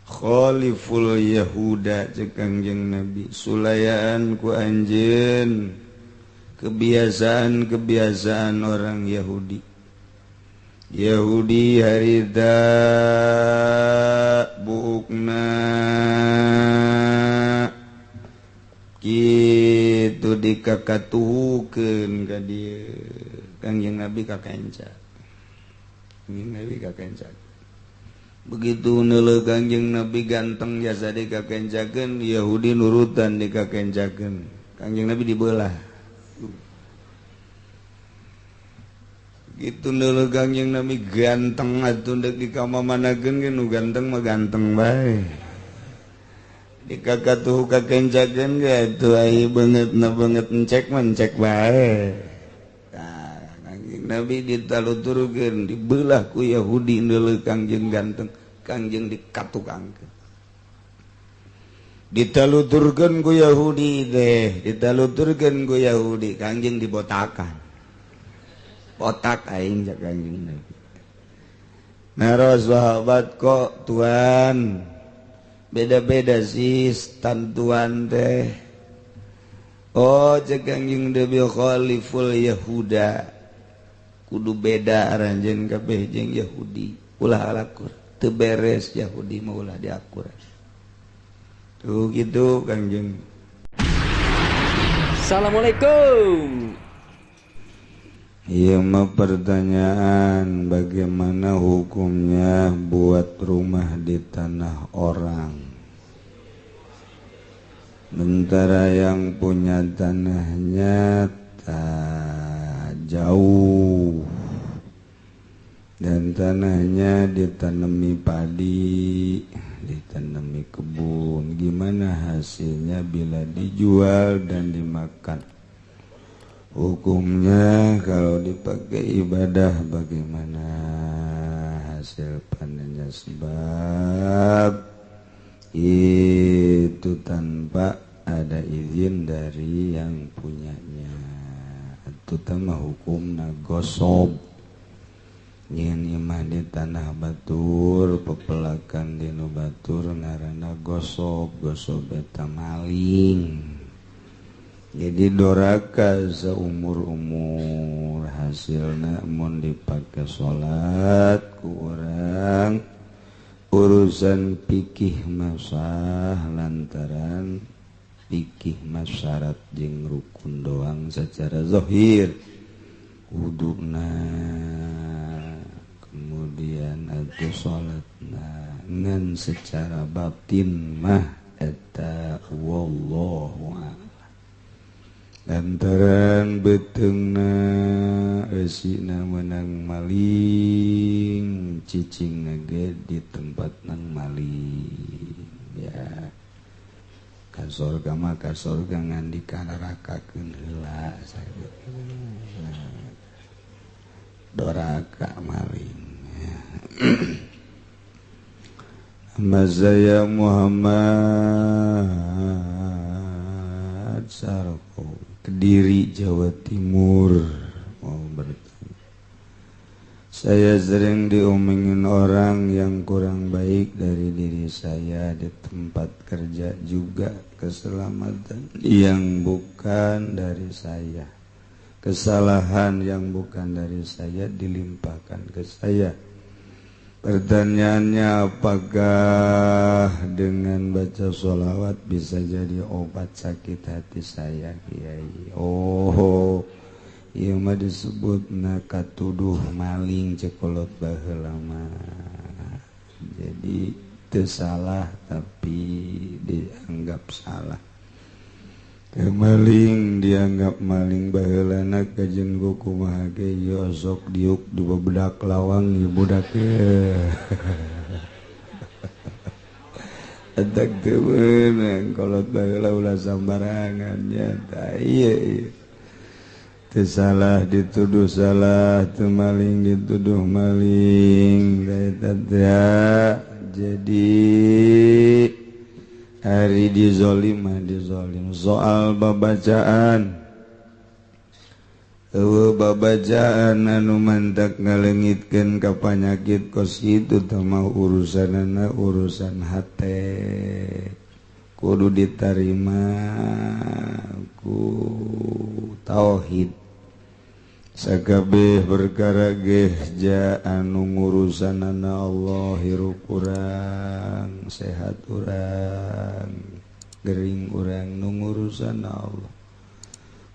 Khaliful Yahuda cek Kangjeng Nabi sulayaan ku anjeun kebiasaan-kebiasaan orang Yahudi. Yahudi harita buukna kitu dikakatuhukeun ka dieu. Kangjeng Nabi kakenca. Kangjeng Nabi kakenca. Begitu neuleuh Kangjeng Nabi ganteng jasa dikakencakeun, Yahudi nurutan dikakencakeun. Kangjeng Nabi dibelah. Gitu neuleuh Kangjeng Nabi ganteng atuh deuk dikamamanakeun ge nu ganteng mah ganteng bae. Dikakatuh kakencakeun ge atuh ai beungeutna beungeut encek mah encek bae. Tah Kangjeng Nabi ditaluturkeun dibelah ku Yahudi neuleuh Kangjeng ganteng, Kangjeng dikatukangkeun. Ditaluturkeun ku Yahudi teh, ditaluturkeun ku Yahudi, Kangjeng dibotakan. Botak aing cak Kangjeng Nabi. Naros sahabat kok tuan beda-beda sih tantuan teh. Oh cek Kangjeng Nabi khaliful Yahuda. Kudu beda aranjeun kabeh jeung Yahudi. Ulah alakur, teu beres Yahudi mah ulah diakur. Tuh gitu Kangjeng. Assalamualaikum. Iya mah pertanyaan bagaimana hukumnya buat rumah di tanah orang. Sementara yang punya tanahnya tak jauh dan tanahnya ditanami padi, ditanami kebun. Gimana hasilnya bila dijual dan dimakan? Hukumnya kalau dipakai ibadah bagaimana hasil panennya? Sebab itu tanpa ada izin dari yang punyanya. Itu mah hukumna gosob. Nyin imah di tanah batur, pepelakan di nu batur ngaranna gosob, gosob eta maling. Jadi doraka seumur-umur hasilna mun dipake salat ku urang urusan pikih masah lantaran pikih masyarat jeung rukun doang secara zahir wuduna kemudian atuh salatna ngan secara batin mah eta wallahu a'lam. Lantaran beteungna eusina meunang maling, cicingna ge di tempat nang maling. Ya. Ka sorga mah ka sorga ngan dikanarakakeun heula sakitu. Doraka maling. Nama saya Muhammad Sarko, Kediri, Jawa Timur. Mau bertanya. Saya sering diomongin orang yang kurang baik dari diri saya di tempat kerja juga, keselamatan yang bukan dari saya, kesalahan yang bukan dari saya dilimpahkan ke saya. Pertanyaannya, apakah dengan baca sholawat bisa jadi obat sakit hati saya, Kiai? Oh, ieu mah disebutna katuduh maling cekolot baheula mah. Jadi teu salah tapi dianggap salah. Maling dianggap maling baheulana kajeun kumaha ge ieu sok diuk di bebedak lawang ieu budak Atak teu meunang kolot baheula ulah sambarangan nya tah ieu teu salah dituduh salah, teu maling dituduh maling eta teh. Jadi hari dizolim mah dizolim. Soal babacaan Eueuh babacaan anu mantak ngalengitkeun ka panyakit kos kitu teh mah urusanana urusan hate kudu ditarima ku tauhid. Sakabeh perkara geh ja anu ngurusanana Allah, hirup urang, sehat urang, gering urang nu ngurusan Allah.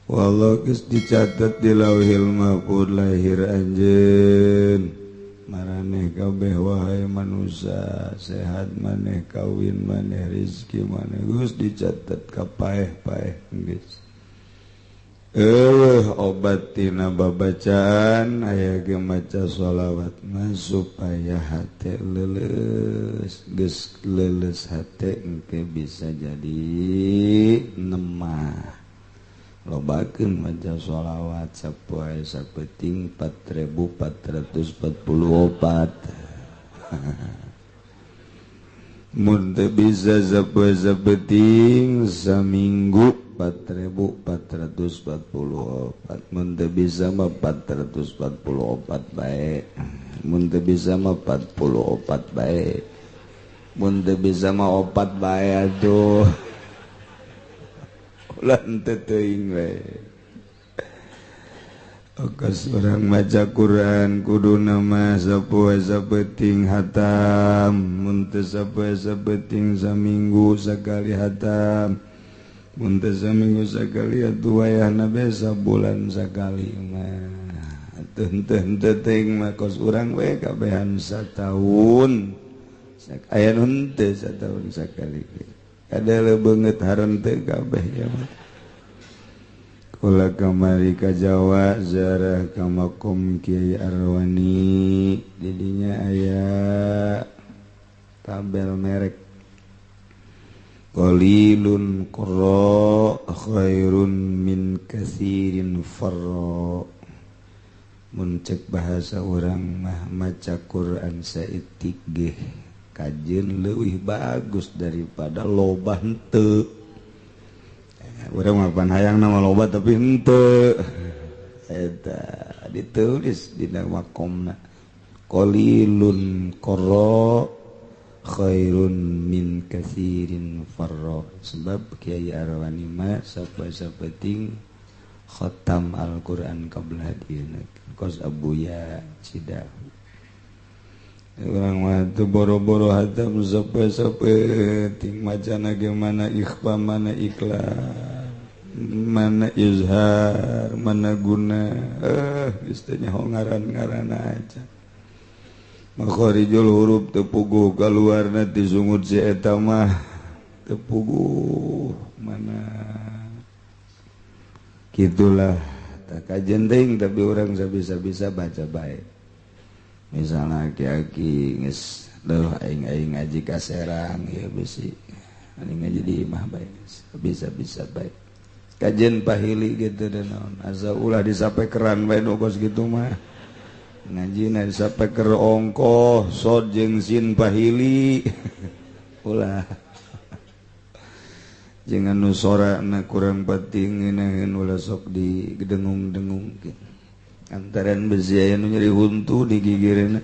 Wallah geus dicatat di Lauhil Mahfuz lahir anjeun maraneh kabeh wahai manusia, sehat maneh, kawin maneh, rezeki maneh geus dicatat ka paeh-paeh geus. Obat tina babacaan aya ge maca sholawat mah supaya hate leuleus, geus leuleus hate engke bisa jadi nemah. Lobakeun maca sholawat sapoe sapeting 4444. Mun teu bisa sapoe sapeting saminggu 4444. Mun teu bisa mah 444 bae. Mun teu bisa mah 44 bae. Mun teu bisa mah 4 bae atuh. Ulah henteu teuing we. Okas urang maca Quran kuduna mah sapoe sapeting hatam. Mun teu sapoe sapeting saminggu sakali hatam. Mun teu saminggu sakali atuh wayahna be sabulan sakali mah. Atuh henteu teuing mah kos urang we kabehan sataun. Aya nu henteu sataun sakali. Kada leungeut harenteu kabeh ya mah. Kula kamari ka Jawa ziarah ka makom Kiai Arwani, didinya aya tabel merek qalilun qara khairun min katsirin farra. Mun cek bahasa urang mah maca Quran saeutik ge kajeun leuwih bagus daripada loba henteu. Urang mah pan hayangna mah loba tapi henteu. Eta ditulis dina makomna qalilun qara khairun min katsirin farra. Sebab Kiai Arwani mah sapoe-sapeting khatam Al-Qur'an qabla hadina kos Abuya Cidahu. Urang mah teu boro-boro hatam sapoe-sapeting macana ge mana ikhfa mana ikhlas mana izhar mana guna, geus teh nyaho ngaran-ngaranna aja. Makharijul huruf teu puguh kaluarna ti sungut si eta mah teu puguh mana kitulah. Tak kajen teuing tapi urang sabisa-bisa baca bae. Misalnya aki-aki geus leuh aing-aing ngaji ka Serang ieu bisi aing ngaji di imah bae bisa-bisa bae. Kajen pahili gitu dan naon asa ulah disapekeran bae nu kos kitu mah. Ngajina disapeker ongkoh sod jeung sin pahili ulah. Jeung anu sorana kurang penting ngeunaheun ulah sok digedengung-dengungkeun. Antaran besi aya nu nyeri huntu di gigireuna.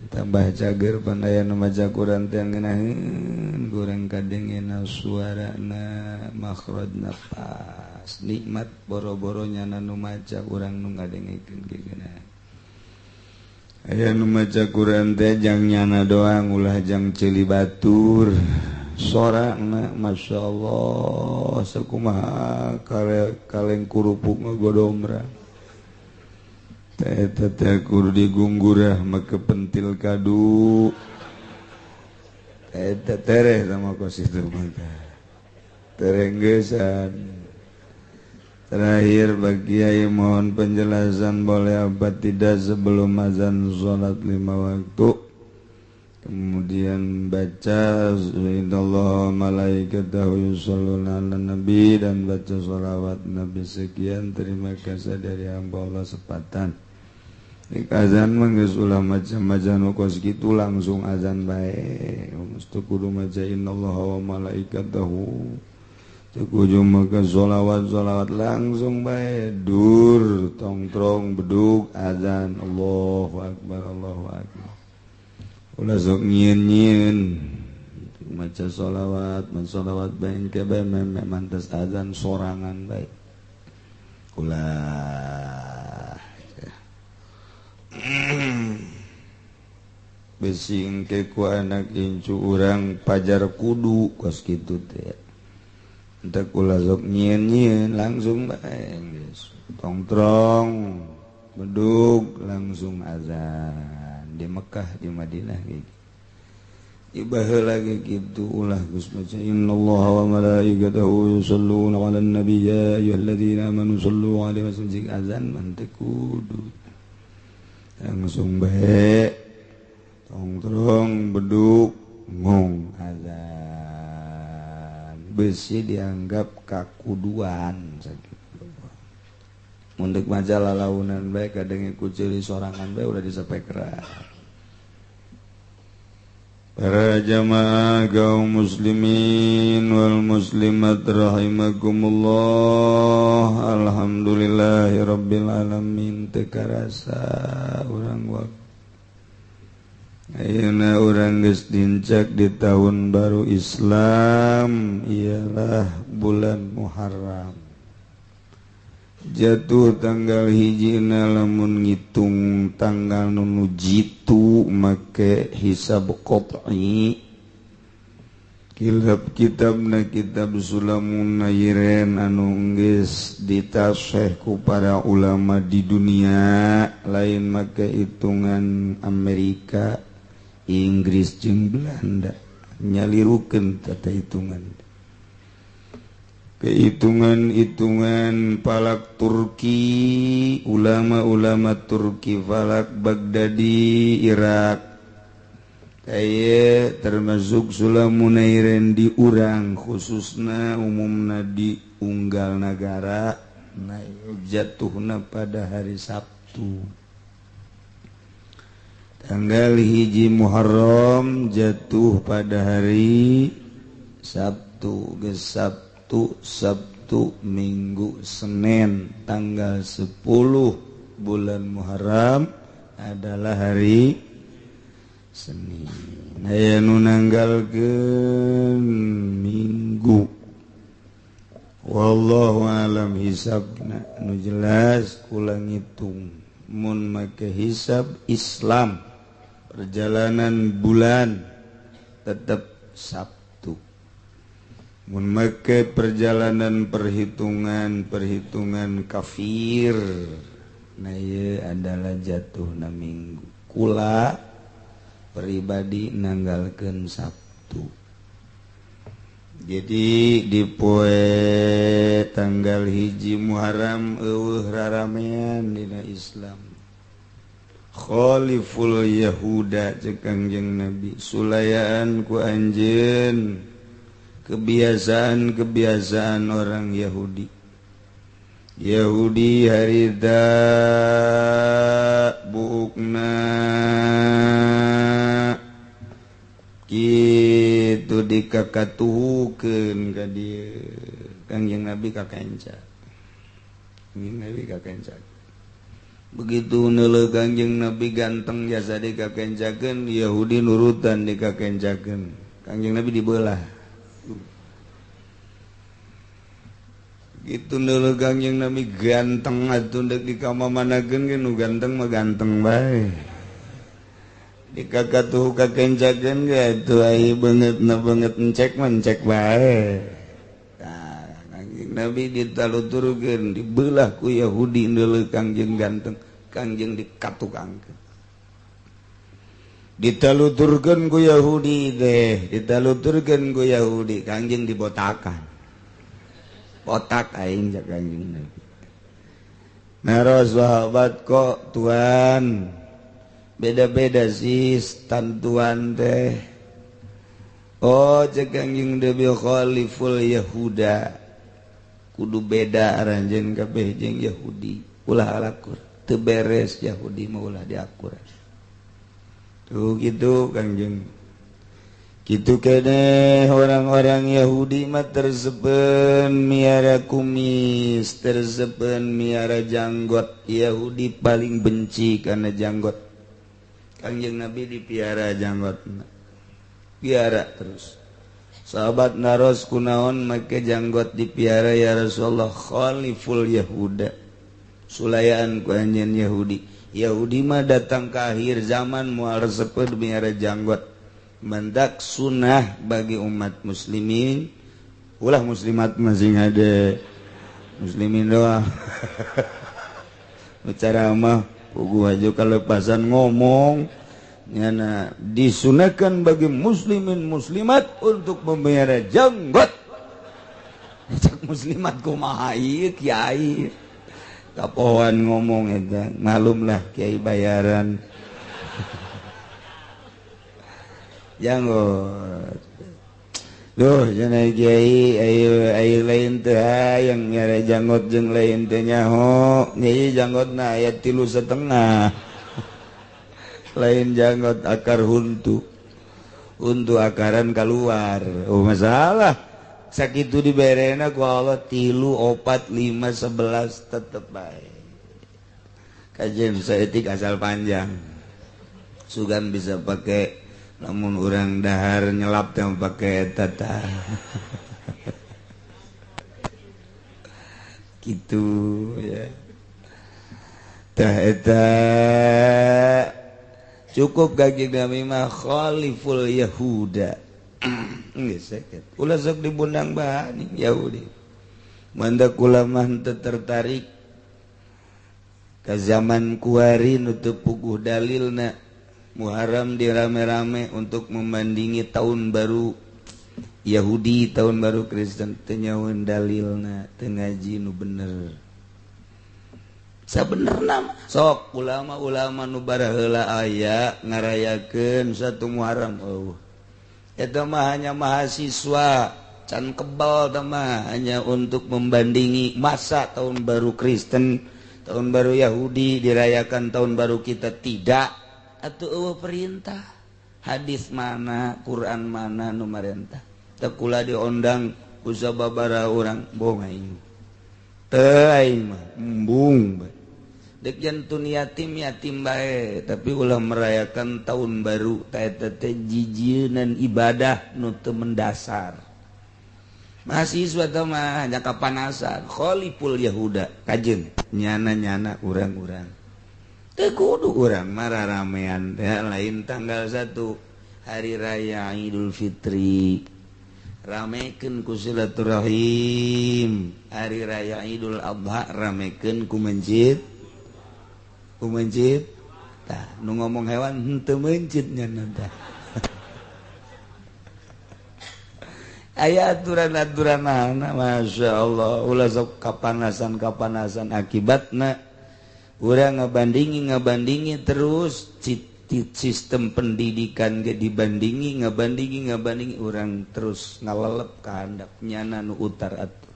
Tambah cager pan aya nu maca Quran teh ngeunaheun kurang kadengena suarana makhrajna pas nikmat boro-boro nyana nu maca urang nu ngadengekeun ge geunah. Aya nu maca Quran teh jang nyana doang ulah jang ceuli batur. Sorana masyaallah sakumaha kaleng kurupuk ngagodomra. Eta teh kudu digunggurah make pentil kadu. Eta tereh sama kos itu maka terenggesan. Terakhir bagi Kiai mohon penjelasan boleh apa tidak sebelum azan sholat 5 waktu. Kemudian baca innallaha malaikatahu yusholluna 'alan nabi dan baca sholawat nabi. Sekian, terima kasih dari hamba Allah sepatan. Dik azan mah geus ulah macam-macam kos kitu langsung azan bae. Mesti kudu maca innallaha wa malaikatahu. Teu kudu make sholawat-sholawat langsung bae dur tongtrong bedug azan Allahu akbar Allahu akbar. Ulah sok nyieun-nyieun maca sholawat, mensolawat bae engke bae meme mantes azan sorangan bae. Ulah besi engke ku anak incu urang pajar kudu kos kitu teh. Entek ulah sok nyieun-nyieun langsung bae geus tongtrong bedug langsung azan di Mekah di Madinah gitu. Ibaheula lagi gitu ulah geus maca innallaha wa malaikatahu yusholluna 'alan nabiy ya ayyuhalladzina amanu shollu 'alaihi wa sallimu azan mah teu kudu langsung bae tongtrong bedug ngong azan besi dianggap kakuduan sakitu. Mun deuk maca lalaunan bae kadenge ku ceuli sorangan bae ulah disapekeran. Para jamaah kaum muslimin wal muslimat rahimakumullah. Alhamdulillahirabbil alamin. Teu karasa urang waktu ayeuna urang geus dincak di tahun baru Islam, ialah bulan Muharram. Jatuh tanggal hijina lamun ngitung tanggal nu jitu make hisab qat'i. Kitab-kitabna kitab Sulamun Nairen anu geus ditaseh ku para ulama di dunia, lain make hitungan Amerika, Inggris jeung Belanda, nyalirukeun tata hitungan. Kehitungan-hitungan falak Turki, ulama-ulama Turki falak Baghdadi, Irak, kaya termasuk Sulamunairen di urang khususna umumna di unggal nagara, nah jatuhna pada hari Sabtu. Tanggal 1 Muharram jatuh pada hari Sabtu, geus Sabtu, Minggu, Senin tanggal 10 bulan Muharram adalah hari Senin. Aya nu nanggalkeun Minggu. Wallahu alam hisabna nu jelas kula ngitung mun make hisab Islam perjalanan bulan tetap Sabtu. Mun make perjalanan perhitungan kafir, nah ieu adalah jatuhna Minggu. Kula pribadi nanggalkeun Sabtu. Jadi di poe tanggal 1 Muharram eueuh raramean dina Islam. Khaliful Yahuda ceuk Kangjeng Nabi, sulayaan ku anjeun kebiasaan-kebiasaan orang Yahudi. Yahudi harita buukna kitu dikakatuhukeun ka dieu. Kangjeng Nabi kakenca. Kangjeng Nabi kakenca. Begitu neuleuh Kangjeng Nabi ganteng jasa dikakencakeun, Yahudi nurutan dikakencakeun. Kangjeng Nabi dibelah. Gitu neuleuh Kangjeng Nabi ganteng atuh deuk dikamamanakeun ge nu ganteng mah ganteng bae. Dikakatuh kakencakeun ge atuh ai beungeutna beungeut encek mah encek bae. Tah Kangjeng Nabi ditaluturkeun dibelah ku Yahudi neuleuh Kangjeng ganteng, Kangjeng dikatukangkeun. Ditaluturkeun ku Yahudi teh, ditaluturkeun ku Yahudi, Kangjeng dibotakan. Botak aing cak Kangjeng Nabi. Naros sahabat kok tuan beda-beda sih tantuan teh. Oh cek Kangjeng Nabi khaliful Yahuda. Kudu beda aranjeun kabeh jeung Yahudi. Ulah alakur, teu beres Yahudi mah ulah diakur. Tuh gitu Kangjeng. Kitu keneh orang-orang Yahudi mah tersepen miara kumis, tersepen miara janggot. Yahudi paling benci karena janggot. Kangjeng Nabi dipiara janggotna. Piara terus. Sahabat naros kunaon make janggot dipiara ya Rasulullah, khaliful Yahuda. Sulayaan ku anjeun Yahudi. Yahudi mah datang ke akhir zaman moal resepeun miara janggot. Mendak sunnah bagi umat muslimin, ulah muslimat masing ada muslimin doang. Bicara mah puguh aja kalepasan ngomong nyana disunahkan bagi muslimin muslimat untuk memelihara janggot. Cak muslimat kumaha ieu kiai kapoan ngomong eta malumlah kiai bayaran. Janggot. Duh, cenah kiai ayo lain teh hayang miara janggot jeung lain teh nyaho. Nyai janggotna aya 3,5. Lain janggot akar huntu. Huntu akaran keluar. Oh masalah. Sakitu diberena ku Allah 3, 4, 5, 11 tetep bae. Kajen saeutik asal panjang. Sugan bisa pakai namun orang dahar nyelap yang pakai tata gitu ya. Tah eta cukup gagi kami mah khaliful Yahuda. Geus sakit. Ulah sok dibundang bahani Yahudi. Mandak ulama henteu tertarik ka zaman kuari nu teu puguh dalilna. Muharram dirame-rame untuk membandingi tahun baru Yahudi, tahun baru Kristen, teu nyahoeun dalilna, teu ngaji nu bener. Sabenerna mah sok ulama-ulama nu baraheula aya ngarayakeun satu Muharram eueuh. Eta mah hanya mahasiswa can kebal teh mah hanya untuk membandingi masa tahun baru Kristen, tahun baru Yahudi dirayakan tahun baru kita tidak. Atau eueuh perintah hadis mana Quran mana nu marentah teu kula diondang ku sababaraha urang bohong aing teu aing mah embung deuk jantun yatim yatim bae tapi ulah merayakan tahun baru ta eta teh jijieun ibadah nu teu mendasar. Mahasiswa teh mah hanya kapanasan khaliful Yahuda kajeun nyana-nyana urang-urang teu kudu urang mararamean teh lain tanggal 1 hari raya Idul Fitri ramekeun ku silaturahim, hari raya Idul Adha ramekeun ku mencit tah nu ngomong hewan henteu mencit nya tah. Aya aturan-aturanana Masya Allah ulah sok kapanasan-kapanasan akibatna urang ngabandingi terus sistem pendidikan ge dibandingi ngabandingi urang terus ngalelep ka handap nyana nu utar atuh.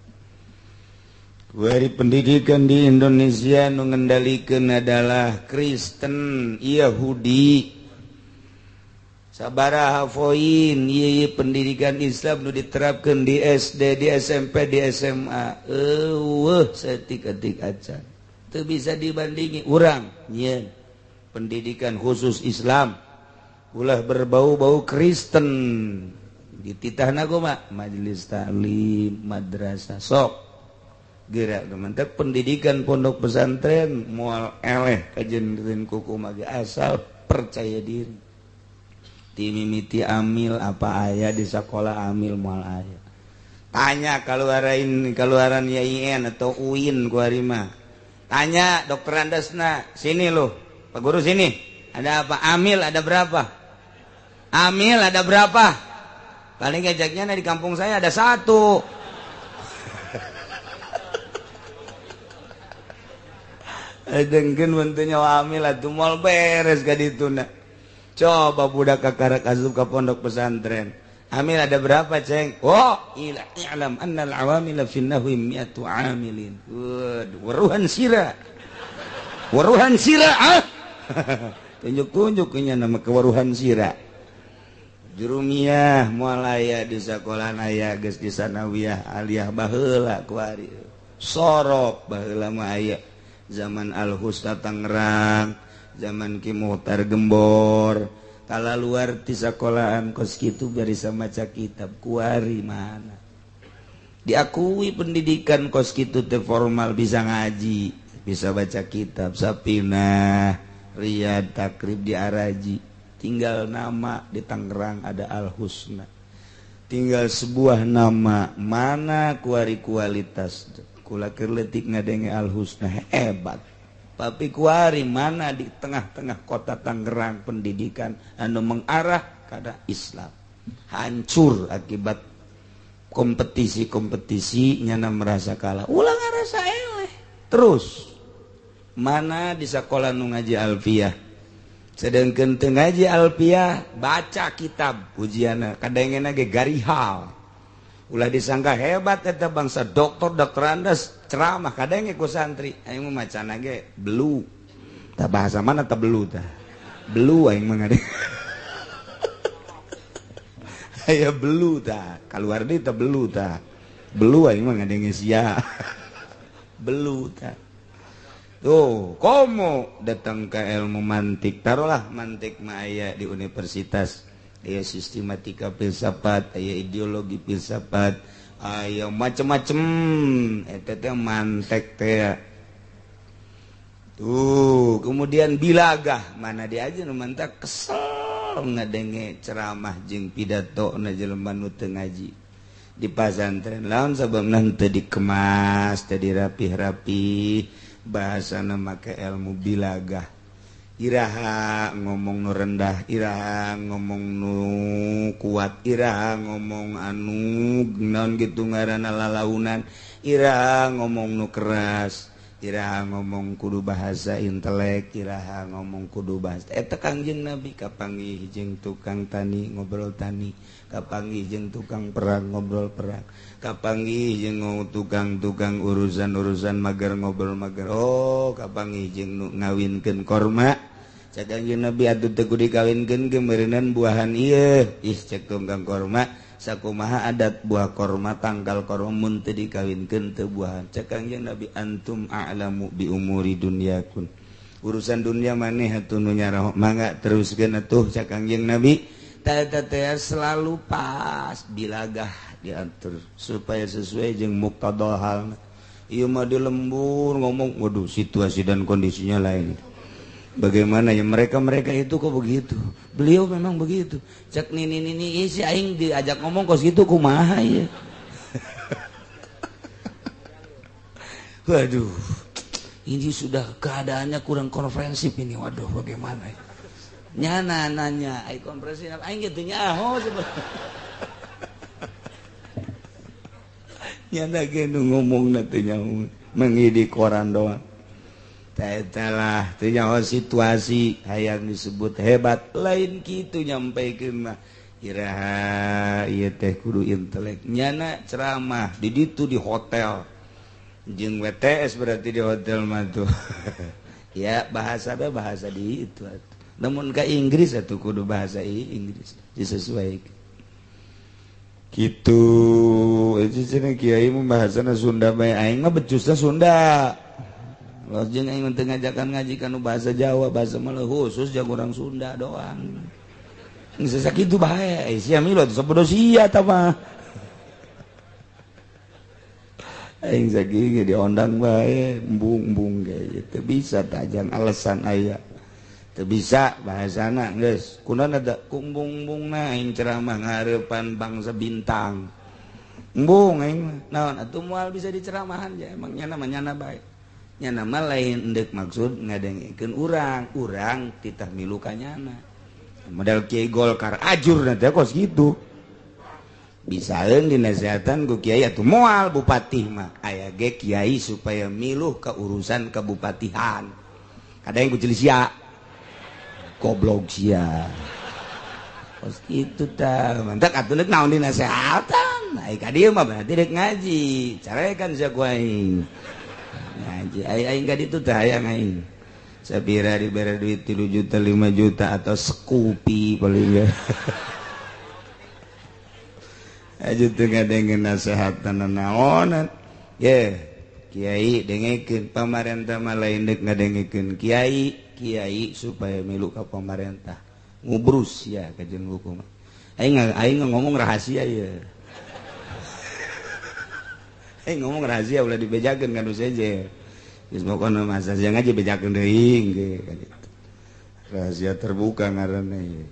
Kuari pendidikan di Indonesia nu ngendalikeun adalah Kristen Yahudi. Sabaraha poin ieu pendidikan Islam nu diterapkeun di SD, di SMP, di SMA. Eueuh saeutik-eutik acan. Teu bisa dibandingi urang nyieun pendidikan khusus Islam ulah berbau-bau Kristen dititahna kumaha majelis taklim madrasah sok gerak mantap pendidikan pondok pesantren moal eleh kajendeun kuku mah asal percaya diri timimiti amil apa aya di sekolah amil moal aya tanya kaluaran YIN atau UIN ku ari mah. Tanya dokter Andasna, sini loh, Pak Guru sini. Ada apa? Amil ada berapa? Amil ada berapa? Paling gajaknya di kampung saya ada 1. Dengkeun bentunya amil atuh moal beres ka dituna. Coba budak kakarak asup ka pondok pesantren. Amil ada berapa, Ceng? Oh, i'lam annal awamila fi nahwi mi'atu amilin. Waduh, waruhan sira. Waruhan sira, ah. Tunjuk-tunjuk nya nama kewaruhan sira. Jurumiyah moal aya di sakola aya geus di sanawiyah aliyah baheula kuari. Sorop baheula mah aya zaman Al-Husna Tangerang, zaman Ki Muhtar Gembor. Kala luar ti sakolaan kos kitu barisa maca kitab kuari mana. Diakui pendidikan kos kitu teh formal bisa ngaji, bisa baca kitab Sapinah, Riyad, Takrib di Araji. Tinggal nama di Tangerang ada Al-Husna. Tinggal sebuah nama, mana kuari kualitas. Kula keur leutik ngadenge Al-Husna hebat. Tapi kuari mana di tengah-tengah kota Tangerang pendidikan anu mengarah kada Islam. Hancur akibat kompetisi-kompetisi nyana merasa kalah. Ulah ngarasa eleh. Terus mana di sekolah nu ngaji Alfiah. Sedangkan teu ngaji Alfiah baca kitab ujianna kadangena ge garihal. Ulah disangka hebat eta bangsa doktor doktorandes ceramah kadang ku santri aing mah macana ge belu. Tah bahasa mana tah belu tah? Belu aing mah ngadeng. Aya belu tah, kaluar deui tah belu tah. Belu aing mah ngadenge sia. Belu tah. Tuh, komo datang ke ilmu mantik. Taruhlah mantik mah aya di universitas. Aya sistematika filsafat, aya ideologi filsafat, aya macem-macem. Eta teh mantek teh. Tuh, kemudian bilagah mana dia aja nu mantak kesel ngadenge ceramah jeung pidato na jelema nu teu ngaji. Di pasantren lamun sababna teu dikemas, teu dirapih-rapih. Bahasana make ilmu bilagah. Iraha ngomong nu rendah, iraha ngomong nu kuat, iraha ngomong anu naon gitu ngaranna lalaunan, iraha ngomong nu keras, iraha ngomong kudu bahasa intelek, iraha ngomong kudu bahasa eta Kangjeng Nabi kapanggih jeung tukang tani ngobrol tani, kapanggih jeung tukang perang ngobrol perang, kapanggih jeung tukang-tukang urusan-urusan mager ngobrol mager. Oh, kapanggih jeung nu ngawinkeun korma. Cek Kangjeng Nabi atuh teu kudu dikawinkeun ge meureunan buahan ieu. Ih cek tukang korma sakumaha adat buah korma tangkal korma mun teu dikawinkeun teu buahan. Cek Kangjeng Nabi antum a'lamu bi umuri dunyakun. Urusan dunia maneh atuh nu nyaraho mangga teruskeun atuh cek Kangjeng Nabi. Tah teh selalu pas bilagah diatur supaya sesuai jeung muqtada hal. Ieu mah di lembur ngomong waduh situasi dan kondisinya lain. Bagaimana ya mereka-mereka itu kok begitu? Beliau memang begitu. Cek nini-nini si aing diajak ngomong kos gitu kumaha ya. Waduh. Ini sudah keadaannya kurang konferensif ini. Waduh bagaimana ya? Nyana nanya aing konferensi aing gitu nyaho sebenarnya. Nyana ge nu ngomongna teh nyaho mengidi koran doang. Talah teu nyaho situasi hayang disebut hebat lain kitu nyampaikeun mah iraha ieu teh kudu intelek nyana ceramah di ditu di hotel jeung WTS berarti di hotel mah tuh. Ya bahasa be bahasa di itu atuh. Namun ka Inggris atuh kudu bahasa Inggris disesuaikan kitu. Eta cenah kiai mah bahasana Sunda bae aing mah becusna Sunda. Lojeng aing teu ngajakan ngaji kanu bahasa Jawa, bahasa mah khusus jago orang Sunda doang. Geus sakitu bae, sia milu atuh sabodo sia ta mah. Aing sakieu diondang bae, embung-embung ge teu bisa tajang alasan aya. Teu bisa bahasana geus. Kunaon ada kumbung-bumbungna aing ceramah ngahareupan bangsa bintang. Embung aing mah. Naon atuh moal bisa diceramahan ja emang nyana mah nyana bae. Nya nama lain endek maksud ngadengkeun urang, urang titah milu ka nyana. Model Kiai Golkar ajur nanti kos gitu. Bisaeun dinasehatan ku kiai atuh moal bupati mah aya ge kiai supaya miluh ka urusan kebupatihan. Kadang ku sia. Goblok sia. Kos kitu tah. Mantak atuh deuk naon dinasehatan. Ai ka dieu mah berarti deuk ngaji. Carekan sia ku aing. Ngaji aing ka ditu teh hayang aing. Sapira dibere duit 3 juta 5 juta atau sekupi paling ya. Aja teu ngadengeun nasehatan naonan. Ye, kiai dengekeun pamarentah mah lain deuk ngadengekeun kiai, kiai supaya milu ka pamarentah. Ngubrus ya ka jeung hukum. Aing aing ngomong rahasia ye. Aing ngomong rahasia ulah dibejakeun ka nu seje. Geus pokona mah saja ngaji bejakeun deui ge ka. Rahasia terbuka ngaranna ieu.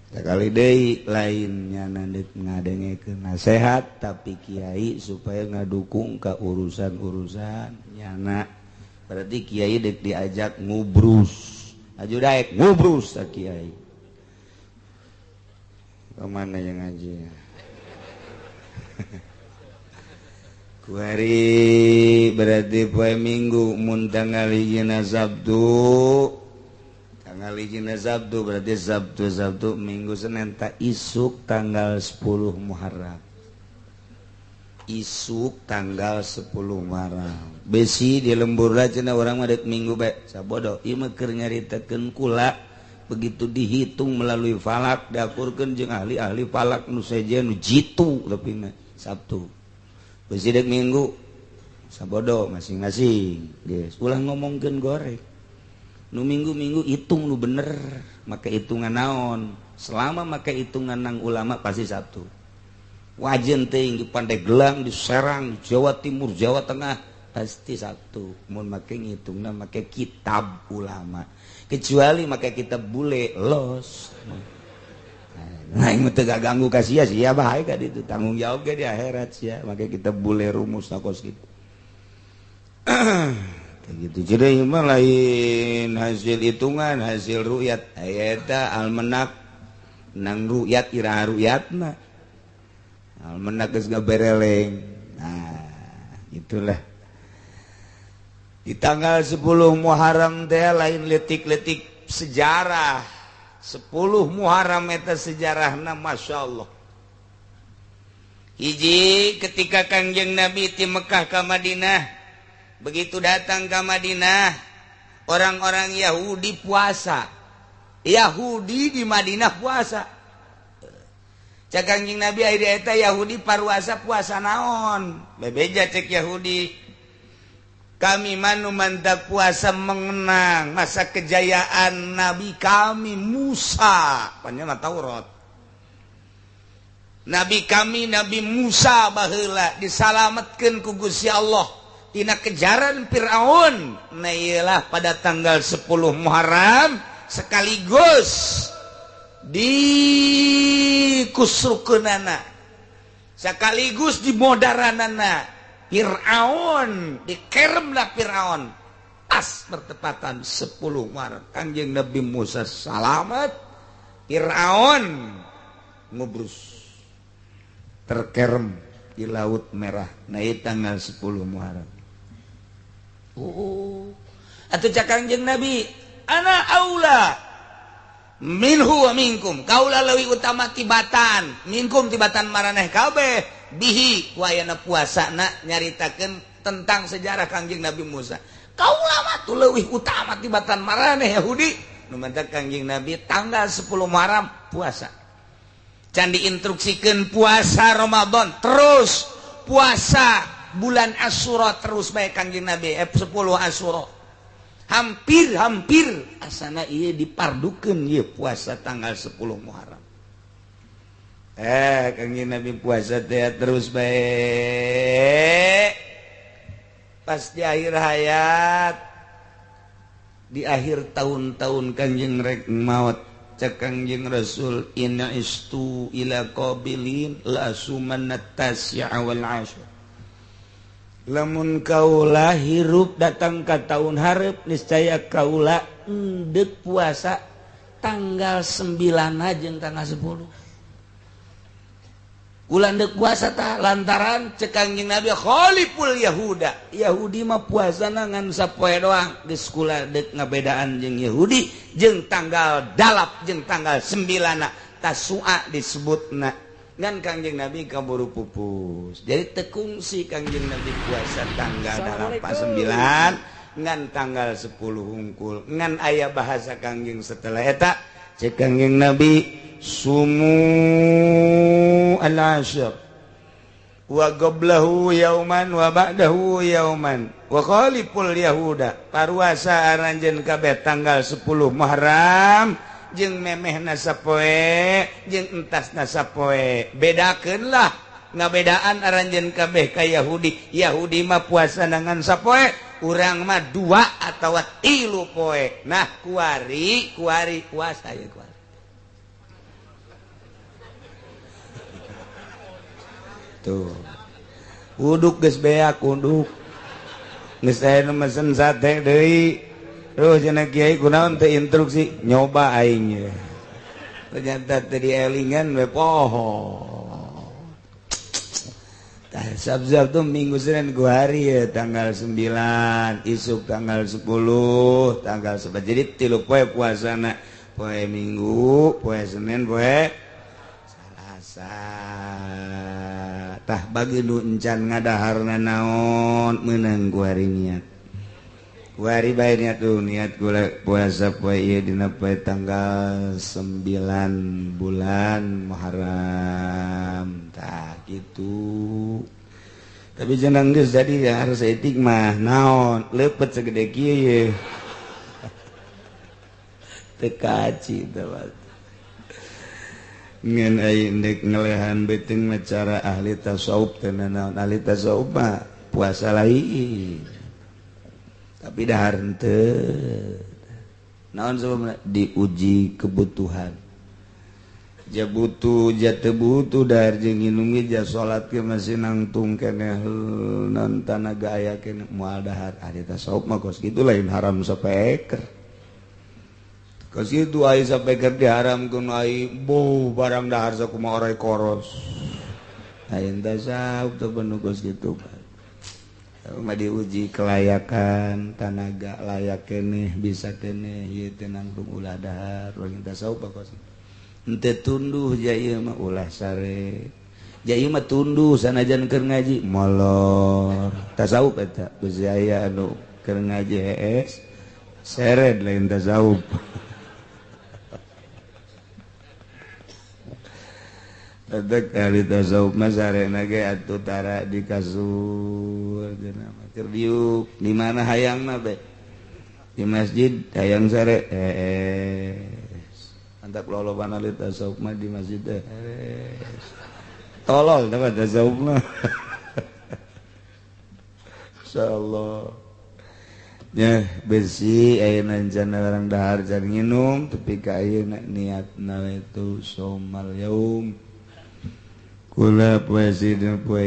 Sakali deui lainnya nandit ngadengekeun nasehat tapi kiai supaya ngadukung ka urusan-urusan nyana. Berarti kiai deuk diajak ngubrus. Aju daek ngubrus ta kiai. Ka mana yang ngaji? Kuari berarti poe Minggu mun tanggal hijina Sabtu. Tanggal hijina Sabtu berarti Sabtu Sabtu Minggu Senin tak isuk tanggal 10 Muharram. Isuk tanggal 10 Muharram. Besi di lembur lah cenah urang mah deuk Minggu bae. Sabodo ieu mah keur nyaritakeun kula begitu dihitung melalui falak diakurkeun jeung ahli-ahli falak nu sejen nu jitu tapi mah Sabtu. Besi deuk Minggu sabodo masing-masing. Geus ulah ngomongkeun goreng. Nu minggu-minggu hitung nu bener make hitungan naon selama make hitungan nang ulama pasti Sabtu wajen teuing di Pandeglang di Serang di Jawa Timur Jawa Tengah pasti Sabtu mun make ngitungna make kitab ulama kecuali make kitab bule los nah ieu teu ganggu ka sia sia bae ka ditu tanggung jawab ge di akhirat sia make kitab bule rumus kos kitu. Gitu. Jadi mah lain hasil hitungan, hasil ru'yat. Eta almenak nang ru'yat iraha ru'yatna. Almenak geus ngabereleng. Nah, itulah. Di tanggal 10 Muharram teh lain letik-letik sejarah. 10 Muharram eta sejarahna masyaallah. Hiji ketika Kangjeng Nabi ti Mekah ka Madinah. Begitu datang ke Madinah, orang-orang Yahudi puasa. Yahudi di Madinah puasa. Cek Kangjeng Nabi akhirnya eta Yahudi paruasa puasa naon? Bebeja cek Yahudi. Kami manu mantak puasa mengenang masa kejayaan Nabi kami Musa. Panjang Taurat. Nabi kami Nabi Musa baheula disalametkeun ku Gusti Allah tina kejaran Fir'aun. Nah iyalah pada tanggal 10 Muharram sekaligus di kusrukeunana sekaligus di modaranana Fir'aun dikeremlah Fir'aun pas bertepatan 10 Muharram. Kangjeng Nabi Musa salamet, Fir'aun ngubrus terkerem di Laut Merah. Nah ieu tanggal 10 Muharram. Oh, atau cak Kangjeng Nabi, ana aula minhu wa minkum, kaula leuwih utama tibatan, minkum tibatan maraneh kabeh, bihi wayana puasana nyaritakeun tentang sejarah Kangjeng Nabi Musa. Kaula mah tuh leuwih utama tibatan maraneh Yahudi. Nu mantak Kangjeng Nabi tanggal 10 Muharram puasa. Can diinstruksikeun puasa Ramadan terus puasa bulan Asyura terus bae Kangjeng Nabi 10 Asyura. Hampir-hampir asana ieu dipardukeun ieu puasa tanggal 10 Muharram. Kangjeng Nabi puasa teh terus bae. Pas di akhir hayat, di akhir tahun-tahun Kangjeng rek maot, cek Kangjeng Rasul inna istu ila qabilin la sumanna tasya wal asyur. Lamun kaula hirup datang ka tahun hareup niscaya kaula endek puasa tanggal 9 jeung tanggal 10. Kula endek puasa tah lantaran cek Kangjeng Nabi khaliful Yahuda. Yahudi mah puasana ngan sapoe doang geus kula deuk ngabedaan jeung Yahudi jeung tanggal dalap jeung tanggal 9 Tasua disebutna. Ngan Kangjeng Nabi kaburu pupus. Jadi tekungsi Kangjeng Nabi puasa tanggal 8 9 ngan tanggal 10 hungkul. Ngan aya bahasa Kangjeng setelah eta cek Kangjeng Nabi sumu al-asyr. Wa qablahu yauman wa ba'dahu yauman wa khaliful yahuda paruasa aranjeun kabeh tanggal 10 Muharram jeung memehna sapoe jeung entasna sapoe. Bedakeun lah ngabedaan aranjeun kabeh ka Yahudi. Yahudi mah puasa ngan sapoe, urang mah 2 atawa 3 poe. Nah kuari kuari puasa ya kuari. Tuh uduk geus beak uduk geus aya nu mesen sate deui. Duh cenah kiai kunaon teu instruksi nyoba aing ye. Ternyata teu dielingan we poho. Tah sabzab tuh minggu Senin ku hari ya tanggal 9, isuk tanggal 10, tanggal 11. Jadi 3 poe puasana, poe Minggu, poe Senin, poe Salasa. Tah bagi nu encan ngadaharna naon meunang ku hari niat. Ku hari bae niat tuh niat gula puasa poe ieu dina poe tanggal 9 bulan Muharram. Tah kitu. Tapi jenang geus jadi ya harus etik mah naon leupet segede kieu ye. Teu kaci teh. Ngan ai ndek ngelehan beuteung mah cara ahli tasawuf teh naon. Ahli tasawuf mah puasa lain tapi dahar henteu. Naon sababna diuji kebutuhan. Ja butuh ja teu butuh dahar jeung nginum ge ja salat ge masih nangtung keneh non tanaga aya keneh moal dahar. Ahli tasawuf mah kos kitu lain haram sapeker. Kos kitu ai sapeker diharamkeun ai bo barang dahar sakumaha orai koros. Lain tasawuf teh penuh kos kitu. Mah diuji kelayakan tanaga layak keneh bisa keneh ieu teh nangtung ulah dahar lain tasawuf kos. Henteu tunduh ja ieu mah ulah sare. Ja ieu mah tunduh sanajan keur ngaji molor. Tasawuf eta geus aya anu keur ngaji hees sered lain tasawuf. Tetek ahli tasawuf mah sarena ge atuh tara di kasur cenah mah keur diuk di mana hayangna be di masjid hayang sare hees antak loloban ahli tasawuf mah di masjid teh hees tolol teh tasawuf mah. Insyaallah nya besi ayeuna jana barang dahar can nginum tepi ka ayeuna niatna we tu somal yaum. Kula puisi dan poe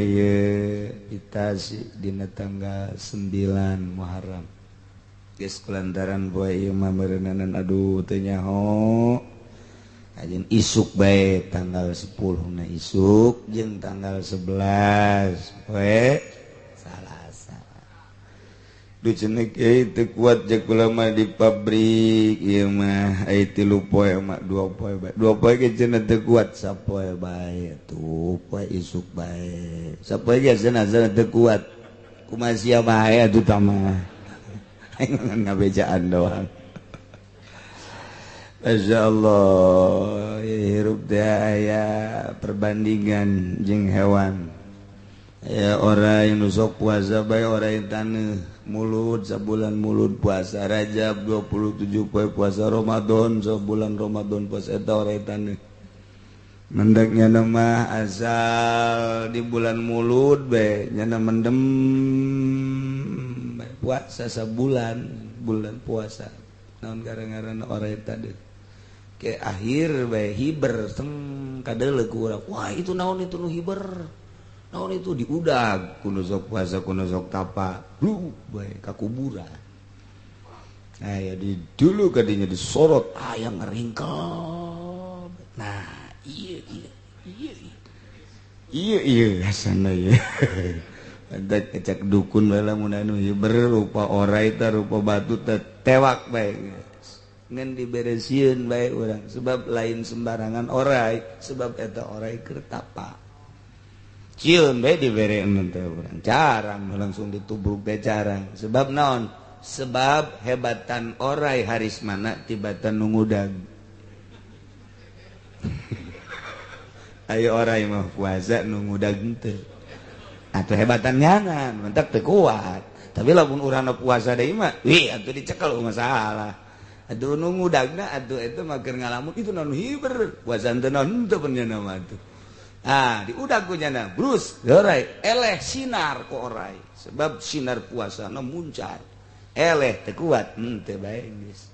itasi dina tanggal 9 Muharram. Geus kulantaran poe ieu mah meureuneunan aduh teu nyaho. Ajeun isuk bae tanggal 10 na isuk jeung tanggal 11 poe Salasa. Duh cenah kiai teu kuat jeung kula mah di pabrik ieu mah ai 3 poe mah 2 poe bae. 2 poe ge cenah teu kuat sapoe bae tuh poe isuk bae. Sapoe ge cenah teu kuat. Kumaha sia bae atuh tah mah. Aing ngabejaan doang. Masya Allah, hirup teh aya perbandingan jeung hewan. Ya orang yang nusok puasa bae orang yang taneuh mulut sabulan mulut puasa Rajab 27 poe puasa Ramadan sabulan Ramadan puasa eta orang yang taneuh. Mendeknya mah asal di bulan mulut bae nyana mendem puasa sabulan bulan puasa. Naon gara-gara orang yang tadi ke akhir bae hiber teng kadeuleu ku urang. Wah itu naon itu nu hiber. Naon itu diudag kuno sok puasa kuno sok tapa lu bae ka kuburan. Nah ya di dulu kadinya disorot ayang ngeringkel. Nah iya iya iya iya iya hasana ya. Ada kecak dukun bae lamun anu hiber rupa orai teh rupa batu teh tewak bae. Ngan diberesieun bae urang sebab lain sembarangan orai sebab eta orai keur tapa. Cieun bae dibereun teh urang carang langsung ditubruk teh carang sebab naon sebab hebatan orai harismana tibatan nu ngudag. Ayo orai mah puasa nu ngudag teu. Atuh hebatan nyangan, mentak teu kuat. Tapi lamun urang puasa deui mah, wih atuh dicekel masalah. Aduh nu ngudagna atuh eta mah keur ngalamun itu naon hiber, puasa teu naon teu nya mah atuh. Ah, diudag ku nyana, brus, orai, eleh sinar ku orai. Sebab sinar puasana muncar. Eleh teu kuat, teu bae geus.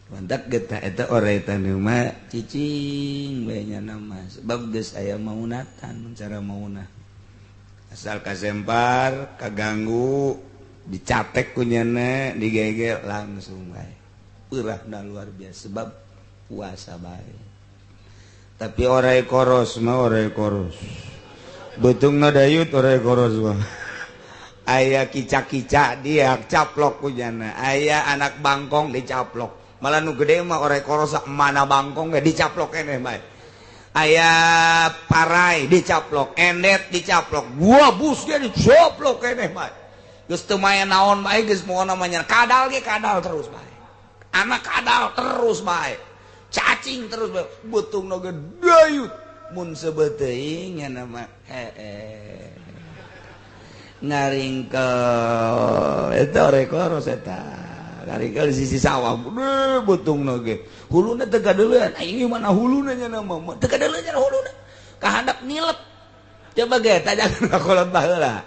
Mantak getah eta orai tanu mah cicing bae nyana mah sebab geus aya maunatan cara maunah. Asal kasempar, kaganggu, dicatek ku nyana, digegel langsung bae. Peurahna luar biasa sebab puasa bae. Tapi orai koros mah orai koros. Beutungna dayut orai koros mah. Aya kicak-kicak dia caplok ku nyana, aya anak bangkong dicaplok. Malah nu gede mah orai koros mana bangkong ge dicaplok keneh bae. Aya parai dicaplok, endet dicaplok, gua bus ge dicaplok keneh bae. Geus teu maya naon bae geus moal namanya kadal ge kadal terus bae. Anak kadal terus bae. Cacing terus bae. Beutungna ge dayut mun sebeteuing nya mah heeh. Ngaringkel eta orai koros eta. Karikal sisi sawah deh beutungna ge huluna teu kadeuleun aing mana huluna nya mah teu kadeuleun nya huluna kahandap nilep coba ge tajakan ka kolot baheula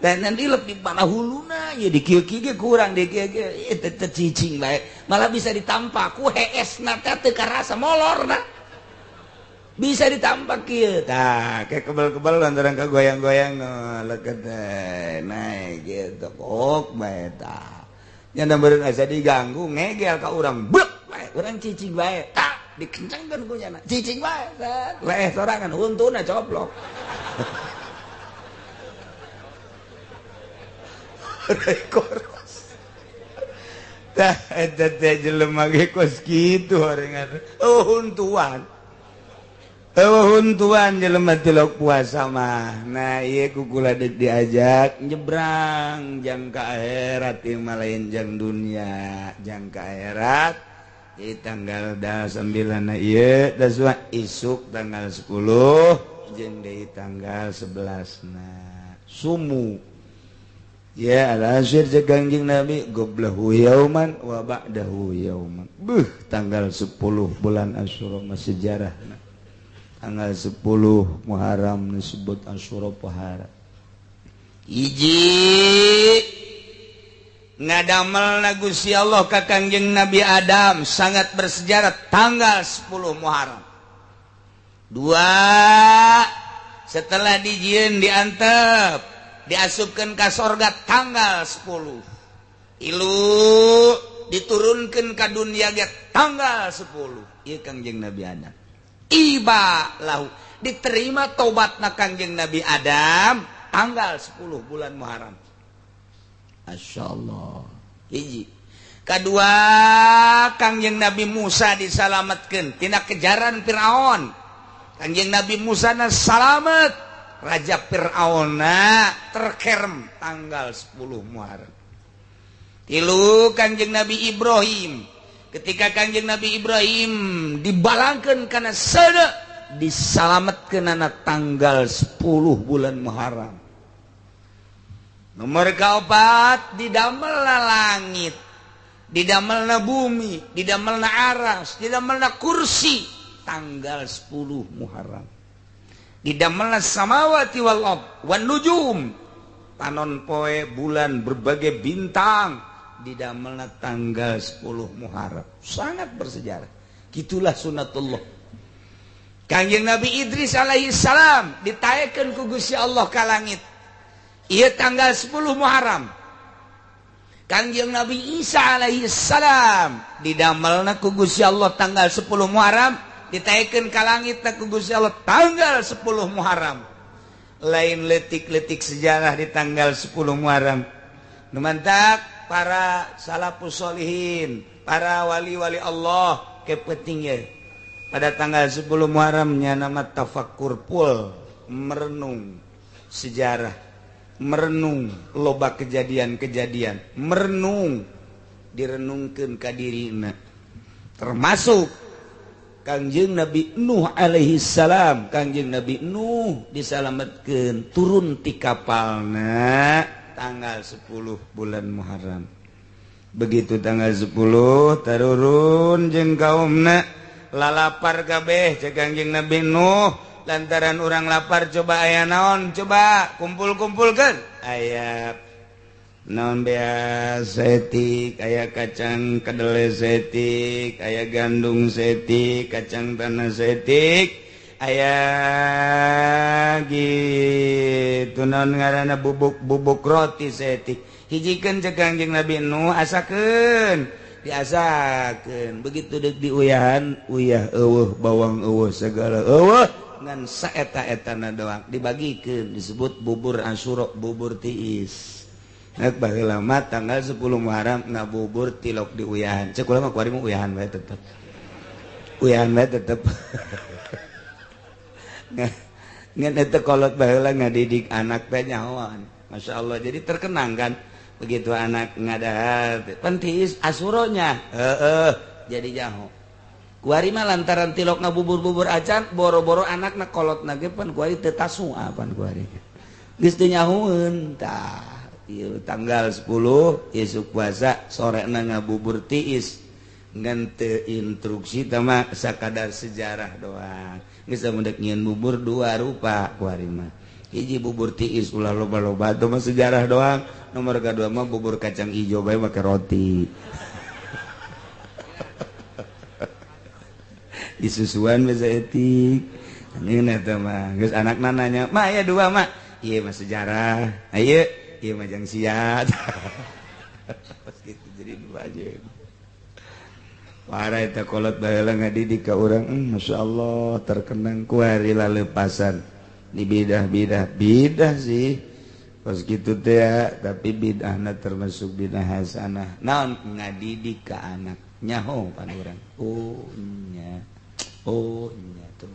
dan nilep di mana huluna ye di kieu-kieu ge kurang di kieu ge teu cicing bae malah bisa ditampa ku heesna teh teu karasa molorna bisa ditampa kieu tah kayak kebal-kebal lantaran ka goyang-goyang leukeut naik gitu kok bae tah nyana meureun asa diganggu ngegel ka urang blek bae urang cicing bae tak dikencengkeun ku nyana cicing bae leh sorangan huntuna coplok koros tah eta teh jelema ge kos kitu horengan oh huntuan oh huntuan jelema tilok puasa mah. Nah ieu ku kula deuk diajak nyebrang jang ka akhirat ieu mah lain jang dunia jang ka akhirat di tanggal 9 ieu da isuk tanggal 10 jeung deui tanggal 11 na sumu ya al-asir jeung Kangjeng Nabi goblahu yauman wa ba'dahu yauman. Beuh tanggal 10 bulan Asyura mah sejarahna. Tanggal 10 Muharram disebut Asyura pohara. Hiji ngadamelna Gusti Allah ka Kangjeng Nabi Adam sangat bersejarah tanggal 10 Muharram. Dua, setelah dijieun diantep diasupkeun ka sorga tanggal 10. Tilu diturunkeun ka dunia ge tanggal 10. Ieu Kangjeng Nabi Adam. Iba lahu diterima tobatna Kangjeng Nabi Adam tanggal 10 bulan Muharram. Masyaallah. Hiji. Kadua Kangjeng Nabi Musa disalametkeun tina kejaran Firaun. Kangjeng Nabi Musa na salamet, Raja Firaunna terkerem tanggal 10 Muharram. Tilu Kangjeng Nabi Ibrahim. Ketika Kangjeng Nabi Ibrahim dibalangkeun kana seuneu disalametkeunana tanggal 10 bulan Muharram. Nomor kaopat didamelna langit, didamelna bumi, didamelna aras, didamelna kursi tanggal 10 Muharram. Didamelna samawati wal ard wan nujum, panon poe bulan berbagai bintang didamelna tanggal 10 Muharram. Sangat bersejarah. Gitulah sunatullah. Kangjeng Nabi Idris alaihi salam ditaekeun ku Gusti Allah ka langit. Ieu tanggal 10 Muharram. Kangjeng Nabi Isa alaihi salam didamelna ku Gusti Allah tanggal 10 Muharram, ditaekeun ka langit ku Gusti Allah tanggal 10 Muharram. Lain letik-letik sejarah di tanggal 10 Muharram. Nu mantak para salafus solihin, para wali-wali Allah kepentingnya pada tanggal 10 Muharramnya nama tafakkur pul, merenung sejarah, merenung loba kejadian-kejadian, merenung direnungkeun ka dirina. Termasuk Kangjeng Nabi Nuh alaihi salam, Kangjeng Nabi Nuh disalametkeun turun ti kapalna tanggal 10 bulan Muharram. Begitu tanggal 10 tarurun jeung kaumna lalapar kabeh cek Kangjeng Nabi Nuh, lantaran urang lapar coba aya naon, coba kumpul-kumpulkeun. Aya naon bea setik, aya kacang kedelai setik, aya gandum setik, kacang tanah setik, aya gitu naon ngaranna bubuk-bubuk roti setik. Hijikeun cek Kangjeng Nabi Nuh, asakeun, diasakeun. Begitu deuk diuyahan, uyah eueuh, bawang eueuh, segala eueuh, ngan saeta-etana doang dibagikeun, disebut bubur Asyura, bubur tiis. Nek baheula mah tanggal 10 Muharram ngabubur tilok di uyahan. Cek kula mah kuari mah uyahan bae tetep. Uyahan bae tetep. Ngan eta kolot baheula ngadidik anak teh nyahoan. Masya Allah, jadi terkenang kan begitu anak ngadahar pan tiis asuronya. Heeh, jadi nyaho. Kuari mah lantaran tilok ngabubur-bubur acan boro-boro anakna kolotna ge pan kuari teu tasua pan kuari. Geus teu nyahoeun tah. Ieu tanggal 10 isuk puasa sorena ngabubur tiis ngan teu instruksi tama sakadar sejarah doang. Geus mendek nyieun bubur dua rupa kuari mah. Hiji bubur tiis ulah loba-loba teh mah sejarah doang. Nomor kadua mah bubur kacang ijo bae make roti. Disusuan bisa etik. Ngeunah teh mah. Geus anakna nanya, "Ma aya dua, Ma." Ieu mah sejarah. Ayeuna ieu mah jang siat. Pas gitu jadi dua aja. Parah eta kolot baheula ngadidik ka urang, masyaallah terkenang kuari lalepasan. Di bidah-bidah bidah sih. Pas gitu teh tapi bidahna termasuk bidah hasanah. Naon ngadidik ka anak nyaho pan urang. Oh nya. Oh nya tuh.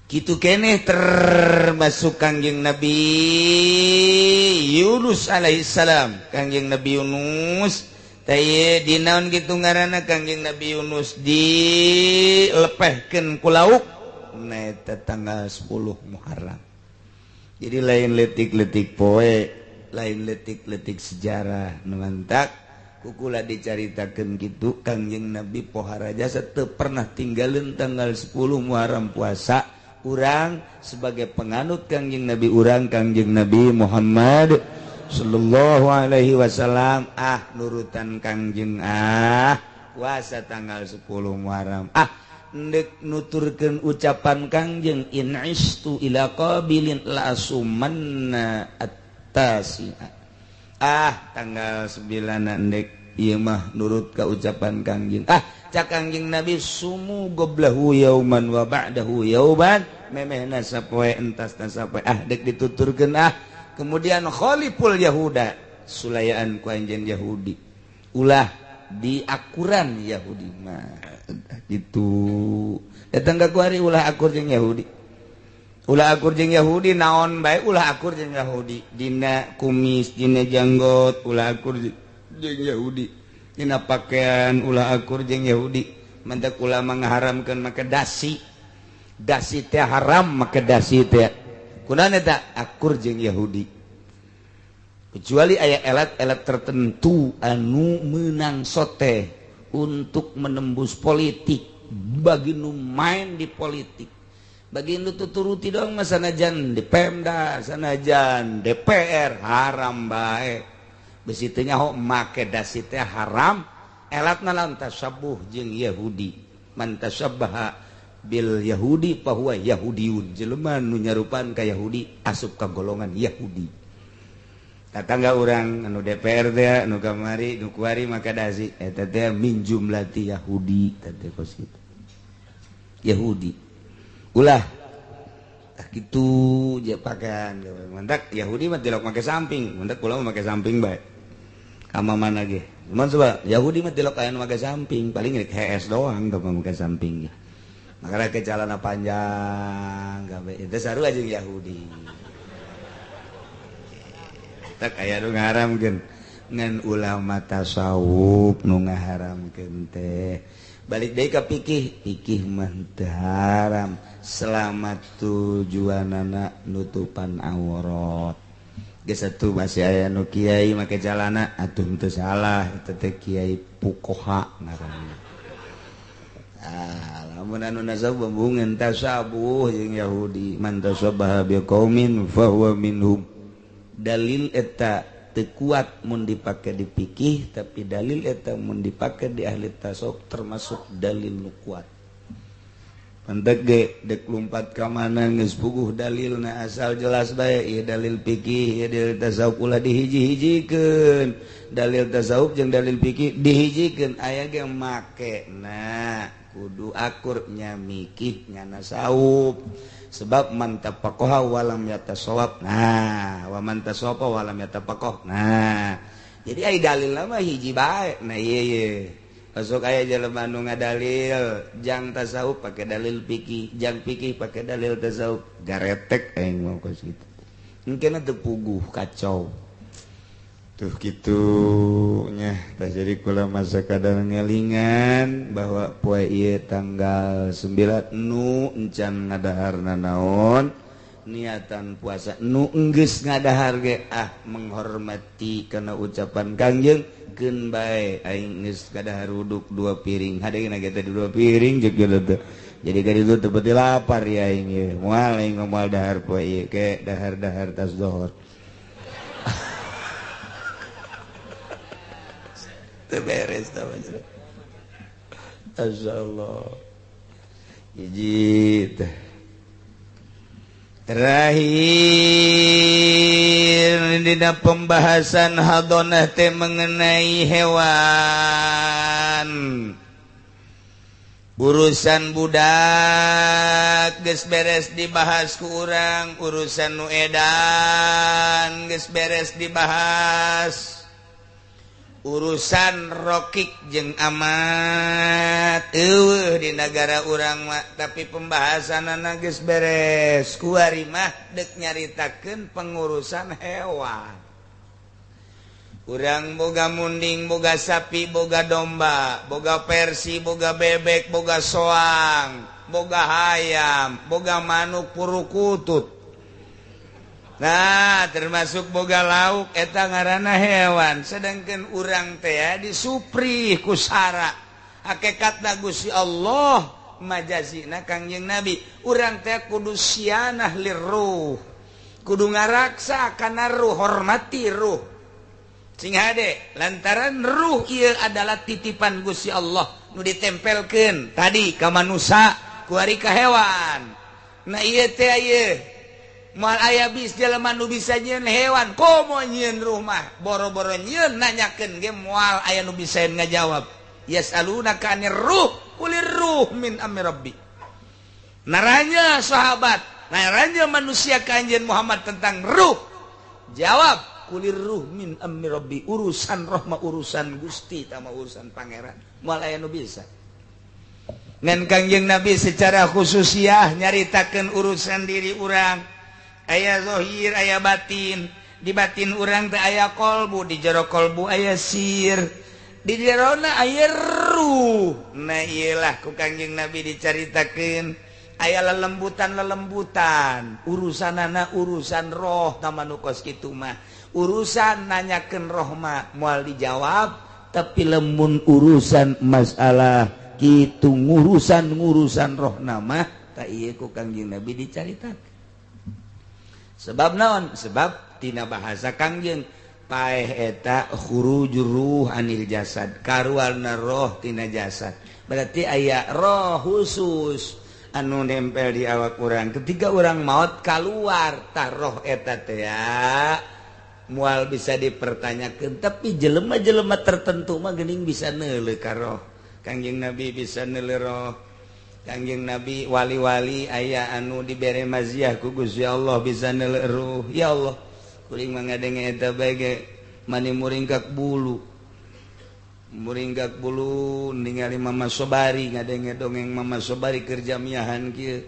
Kitu keneh termasuk Kangjeng Nabi Yunus alaihissalam. Kangjeng Nabi Yunus teh dinaon kitu ngaranna Kangjeng Nabi Yunus dilepehkeun ku lauk na eta tanggal 10 Muharram. Jadi lain letik-letik poe, lain letik-letik sejarah nu mantak kukula dicaritakeun kitu Kangjeng Nabi pohara jasa teu pernah tinggalin tanggal 10 Muharram puasa. Urang sebagai penganut Kangjeng Nabi urang Kangjeng Nabi Muhammad sallallahu alaihi wasallam, ah nurutan Kangjeng ah puasa tanggal 10 Muharram. Ah ndek nuturkeun ucapan Kangjeng in istu ila qabilin la asumanna at-tasi'a. Ah tanggal 9 ndek ieu mah nurut ka ucapan Kangjeng. Ah cak Kangjeng Nabi sumu goblahu yauman wa ba'dahu yauman, memehna sapoe entasna sapoe. Ah dek dituturkeun ah. Kemudian khaliful Yahuda, sulayaan ku anjeun Yahudi. Ulah diakuran Yahudi mah gitu. Datang ka kuari ulah akur jeung Yahudi. Ulah akur jeung Yahudi naon bae ulah akur jeung Yahudi. Dina kumis, dina janggot ulah akur jeung Yahudi. Dina pakaian ulah akur jeung Yahudi. Mantak ulama ngaharamkeun make dasi. Dasi teh haram make dasi teh. Kunaon eta akur jeung Yahudi. Kecuali aya elat-elat tertentu anu menang sote untuk menembus politik, bagi nu main di politik. Bagi nu tuturuti doang mah sanajan di Pemda, sanajan DPR haram bae. Besi teh nyaho make dasi teh haram, elatna lawan tasabuh jeung Yahudi. Man tasabbaha bil Yahudi fahuwa Yahudiyun. Jelema nu nyarupan ka Yahudi asup ka golongan Yahudi. Tatangga urang anu DPR teh anu kamari nu kuari maka dasi eta teh min jumlati Yahudi teh kos kitu. Yahudi. Ulah tah kitu je pakaian mantak Yahudi mah tilok make samping, mantak kula mah make samping bae. Ka mana ge. Cuman coba Yahudi mah tilok aya nu make samping, paling rek HS doang teu make samping. Makanya ke celana panjang gawe itu sarua jeung Yahudi. Tak aya nu ngaharamkeun ngan ulama tasawuf nu ngaharamkeun teh Balik deui ka fikih, fikih mah teu haram selama tujuanana nutupan aurat. Geus atuh masih aya nu kiai make calana atuh teu salah eta teh kiai fuqaha ngaranna. Ah, lamun anu nasab bembungan tasabuh jeung Yahudi man tasabbaha biqaumin fahuwa minhum. Dalil eta teu kuat mun dipake di fikih, tapi dalil eta mun dipake di ahli tasawuf termasuk dalil nu kuat. Pantek ge dek lumpat ka mana geus puguh dalilna asal jelas bae ieu dalil fikih ieu dalil tasawuf ulah dihiji-hijikeun. Dalil tasawuf jeung dalil fikih dihijikeun aya ge make nah kudu akur nya mikih nya nasawuf. Sebab man tafaqaha walam yatasawab nah wa man tasawaba walam yatafaqah nah jadi ai dalil mah hiji bae nah ieu ieu masuk aya jelema nu ngadalil jang tasawuf pake dalil fikih jang fikih pake dalil tasawuf garetek aing mah kos kitu mungkin teu puguh kacau tuh kitu nya tah jadi kula masa kadar ngelingan bahwa poe ieu tanggal 9 nu encan ngadaharna naon niatan puasa nu enggeus ngadahar ge ah menghormati kana ucapan Kangjeng keun bae aing geus kadahar uduk 2 piring hadeuna ge teh 2 piring jeung teh jadi ka ditu teu peti lapar ya aing ieu moal aing moal dahar poe ieu ke dahar-dahar tas dohor teu beres tah masyaallah hiji teh terakhir dina pembahasan hadonah teh mengenai hewan urusan budak geus beres dibahas ku urang urusan nu edan geus beres dibahas urusan rokik jeung amat eueuh di negara urang mah tapi pembahasanana geus beres kuari mah deuk nyaritakeun pengurusan hewan urang boga munding boga sapi boga domba boga persi boga bebek boga soang boga hayam boga manuk purukutut. Nah termasuk boga lauk eta ngaranna hewan sedangkan urang teh disupri ku sara hakikatna Gusti Allah majazina Kangjeng Nabi urang teh kudu sianah lirruh kudu ngaraksa kana ruh hormati ruh sing hade lantaran ruh ieu adalah titipan Gusti Allah nu ditempelkeun tadi ka manusa kuari ka hewan nah ieu teh ieu moal aya bis jelema nu bisa nyieun hewan komo nyieun rumah boro-boro nyieun nanyakeun ge moal aya nu bisa ngajawab yasalunaka anir ruh kulir ruh min amri rabbi naranya sahabat naranya manusia ka Anjeun Muhammad tentang ruh jawab kulir ruh min amri rabbi urusan roh mah urusan Gusti tama urusan pangeran moal aya nu bisa ngan Kangjeng Nabi secara khususiah nyaritakeun urusan diri urang aya zahir aya batin di batin urang teh aya kolbu di jero kolbu aya sir di jerona aya ruh nah iyalah ku Kangjeng Nabi dicaritakeun aya lelembutan-lelembutan urusanana urusan roh tama nu kos kitu mah urusan nanyakeun roh mah moal dijawab tapi lemun urusan masalah kitu ngurusan-ngurusan roh nama tak ieu ku Kangjeng Nabi dicaritakeun sebab naon sebab tina bahasa Kangjeng paeh eta khurujur ruh anil jasad karuarna roh tina jasad berarti aya roh khusus anu nempel di awak urang ketika urang maot kaluar tah roh eta teh moal bisa dipertanyakeun tapi jelema-jelema tertentu mah geuning bisa neuleuh ka roh Kangjeng Nabi bisa neuleuh roh Kangjeng Nabi wali-wali aya anu dibere maziah ku Gusti Allah bisa neuleuh ruh ya Allah kuring mah ngadenge eta bae ge mani muringkak bulu ningali Mama Sobari ngadenge dongeng Mama Sobari keur jamiahan kieu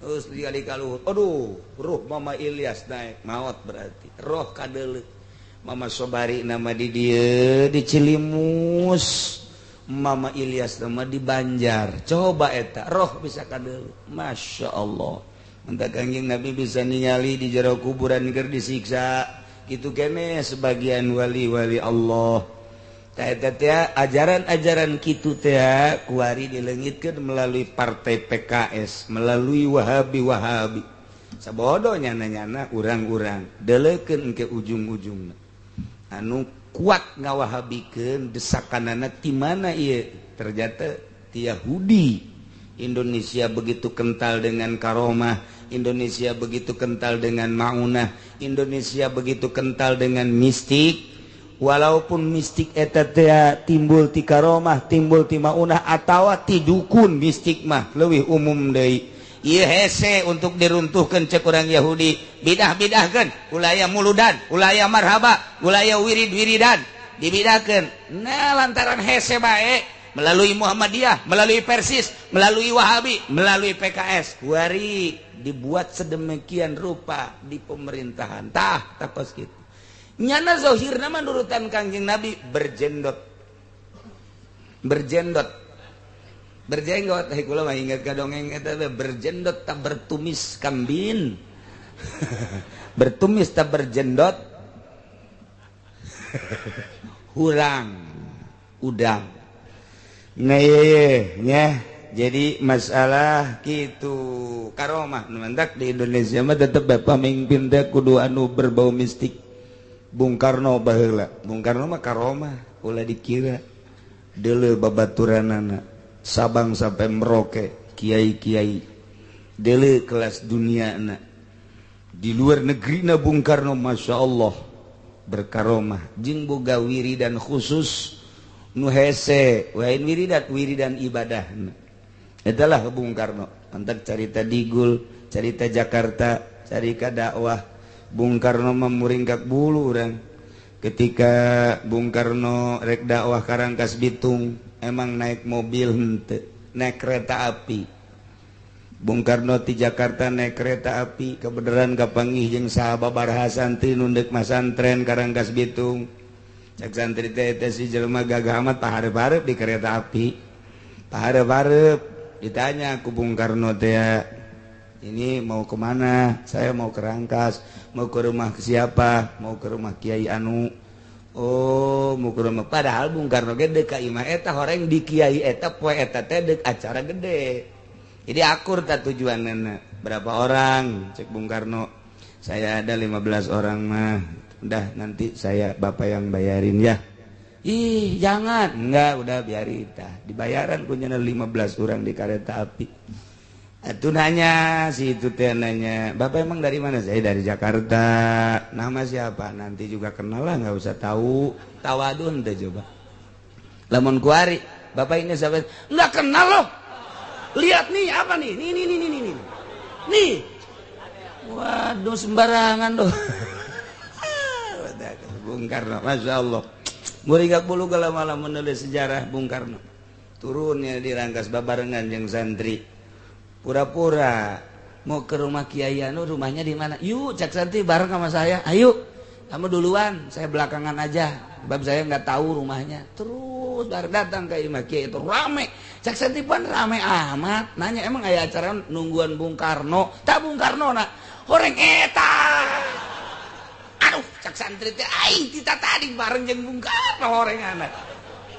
terus ningali ka luhur aduh ruh Mama Ilyas naik maot berarti roh kadeuleuh Mama Sobari nama di dieu di Cilimus Mama Ilyas mah di Banjar. Coba eta roh bisa kadeuleu. Masya Allah. Entah Kangjeng Nabi bisa ningali di jero kuburan keur disiksa. Kitu kene sebagian wali-wali Allah. Tah eta teh ajaran-ajaran kitu teh kuari dileungitkeun melalui partai PKS, melalui Wahabi-Wahabi. Sabodo nyana-nyana urang-urang deleukeun ke ujung-ujungna. Anu kuat ngawahabikeun desakanana ti mana ieu? Ternyata ti Yahudi. Indonesia begitu kental dengan karomah, Indonesia begitu kental dengan maunah, Indonesia begitu kental dengan mistik. Walaupun mistik eta teh timbul ti karomah, timbul ti maunah atawa ti dukun, mistik mah leuwih umum deui. Ieu hese untuk diruntuhkan cek urang Yahudi, bidah-bidahkeun, ulaya muludan, ulaya marhaba, ulaya wirid-wiridan, dibidahkeun. Nah, lantaran hese bae melalui Muhammadiyah, melalui Persis, melalui Wahabi, melalui PKS, kuari dibuat sedemikian rupa di pemerintahan. Tah, takos kitu. Nyana zahirna menurutan Kangjeng Nabi berjendot. Berjendot. Berjenggot, hei kula mah ingat ka dongeng eta teh berjendot tak bertumis kambing. Bertumis tak berjendot. Hurang udang. Nah iya, ya. Jadi masalah gitu karomah nu mantak di Indonesia mah tetep bae pamimpin teh kudu anu berbau mistik. Bung Karno baheula. Bung Karno mah karomah ulah dikira. Deuleu babaturanana Sabang sampai Merauke, kiai-kiai deuleu kelas dunia na. Di luar negeri na Bung Karno Masya Allah berkaromah jeung boga wiridan khusus nu hese wain wiridan wiridan ibadah. Etalah Bung Karno. Mantak carita Digul, carita Jakarta, carita dakwah. Bung Karno memuringkak bulu urang. Ketika Bung Karno rek dakwah Karangkas Bitung, emang naik mobil henteu, naik kereta api. Bung Karno ti Jakarta naik kereta api, kebenaran kapanggih jeung sahababaraha santri nu deuk masantren Karangkas Bitung. Cek santri teh teh si jelema gagah amat pahareup-hareup di kereta api. Pahareup-hareup ditanya ku Bung Karno teh, ini mau kemana? Saya mau ke Rangkas. Mau ke rumah siapa? Mau ke rumah Kiai Anu. Oh, mau ke rumah. Padahal Bung Karno ge deuk ka imah eta horeng di Kiai eta poe eta teh deuk acara gede. Jadi akur tak tujuanna. Berapa orang? Cek Bung Karno. Saya ada 15 orang mah. Udah nanti saya bapak yang bayarin ya. Ih, jangan. Enggak, udah biarin tah. Dibayaran kunyana 15 orang di kereta api. Itu nanya, si itu teh nanya, bapak emang dari mana? Saya dari Jakarta. Nama siapa? Nanti juga kenal lah, nggak usah tahu. Tawadun teh coba. Lamun kuari, bapak ini siapa? Nggak kenal loh. Lihat nih, apa nih? Nih, nih, nih, nih, nih. Nih. Waduh, sembarangan loh. Bung Karno, Masya Allah. Muringkak bulu kalau malam menulis sejarah Bung Karno. Turunnya di Rangkas babarengan jeung santri. Pura-pura mau ke rumah Kiai Anu, rumahnya di mana? Yuk, cak santri bareng sama saya. Ayo, kamu duluan, saya belakangan aja. Sebab saya nggak tahu rumahnya. Terus baru datang ke imah Kiai itu rame. Cak santri pun rame amat. Nanya emang aya acara nungguan Bung Karno? Tak Bung Karno nak. Horeng eta. Aduh, cak santri teh aing kita tadi bareng jeung Bung Karno horeng anak.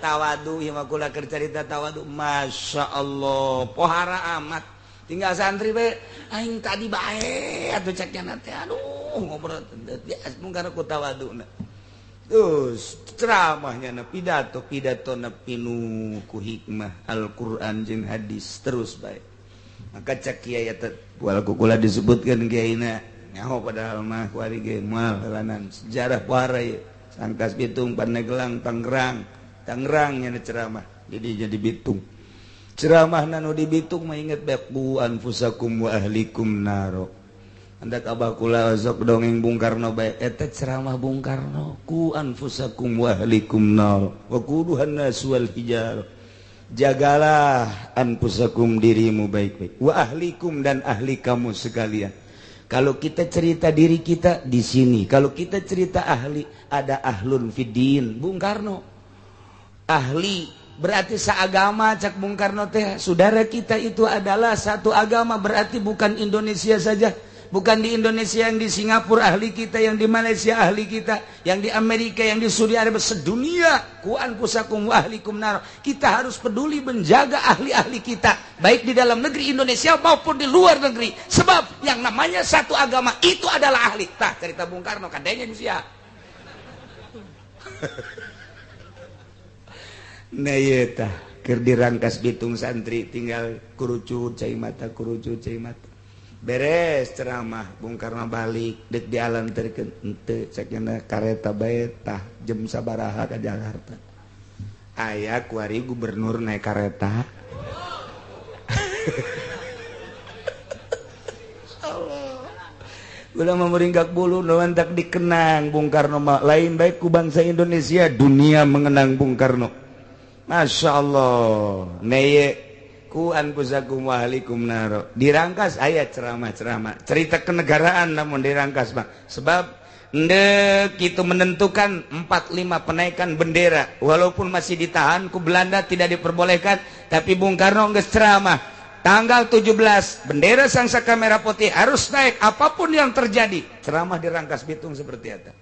Tawadu ieu mah kula keur carita tawadu. Masya Allah, pohara amat. Tinggal santri be aing tadi bae atuh cek nya teh aduh ngobrol bias Bung Karno ku tawaduna. Terus ceramahnya na pidato pidato na pinu ku hikmah Al-Qur'an jeung hadis terus bae. Maka cek kiai eta wal ku kula disebutkeun kiaina nyaho padahal mah kuari ge moal helanan sejarah pohara ieu. Sangkas Bitung, Pandeglang, Tangerang, Tangerang nya ceramah jadi Bitung. Ceramah nanu di Bitung mah inget bae anfusakum wa ahlikum naro. Andak abah kula sok dongeng Bung Karno bae eta ceramah Bung Karno ku anfusakum wa ahlikum nar wa quduhan nas wal hijar. Jagalah anfusakum dirimu baik-baik wa ahlikum dan ahli kamu sekalian. Kalau kita cerita diri kita di sini, kalau kita cerita ahli ada ahlun fiddin Bung Karno. Ahli Berarti seagama cak Bung Karno teh, saudara kita itu adalah satu agama, berarti bukan Indonesia saja. Bukan di Indonesia, yang di Singapura ahli kita, yang di Malaysia ahli kita, yang di Amerika, yang di Saudi Arabia, sedunia. Qu anfusakum wa ahlikum nar. Kita harus peduli menjaga ahli-ahli kita, baik di dalam negeri Indonesia maupun di luar negeri. Sebab yang namanya satu agama itu adalah ahli. Tah cerita Bung Karno kadenya sia. Nah ieu tah keur dirangkas Bitung santri tinggal kurucut cai mata, kurucut cai mata. Beres ceramah Bung Karno balik dek dialanterkeun henteu cekna kareta bae tah jam sabaraha ka Jakarta. Aya kuari gubernur naik kareta. Allah. Ulah meringkak bulu nu tak dikenang Bung Karno mah lain baik ku bangsa Indonesia, dunia mengenang Bung Karno. Masya Allah. Neye ku anfusakum wa ahlikum naro. Dirangkas ayat ceramah-ceramah cerita kenegaraan, namun dirangkas mah sebab ndek itu menentukan 45 penaikan bendera walaupun masih ditahan ku Belanda tidak diperbolehkan, tapi Bung Karno geus ceramah tanggal 17 bendera sang saka merah putih harus naik apapun yang terjadi. Ceramah dirangkas Bitung seperti itu.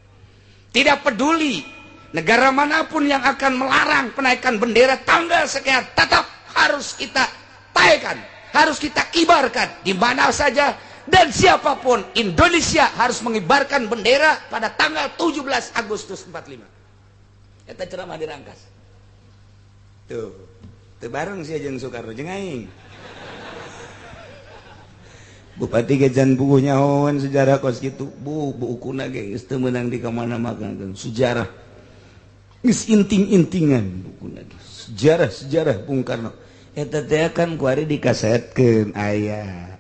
Tidak peduli negara manapun yang akan melarang penaikan bendera tanggal sekian, tetap harus kita taikkan, harus kita kibarkan di mana saja dan siapapun. Indonesia harus mengibarkan bendera pada tanggal 17 Agustus 45. Eta ceramah dirangkas. Tuh, teu bareng sia jeung Soekarno jeung aing. Bupati gejan buku nyahoan sejarah kos kitu. Bu, bukuna ge geus teu meunang di ka mana-mana sejarah. Geus inting-intingan bukuna ge. Sejarah-sejarah Bung Karno. Eta teh kan kuari dikasetkeun aya.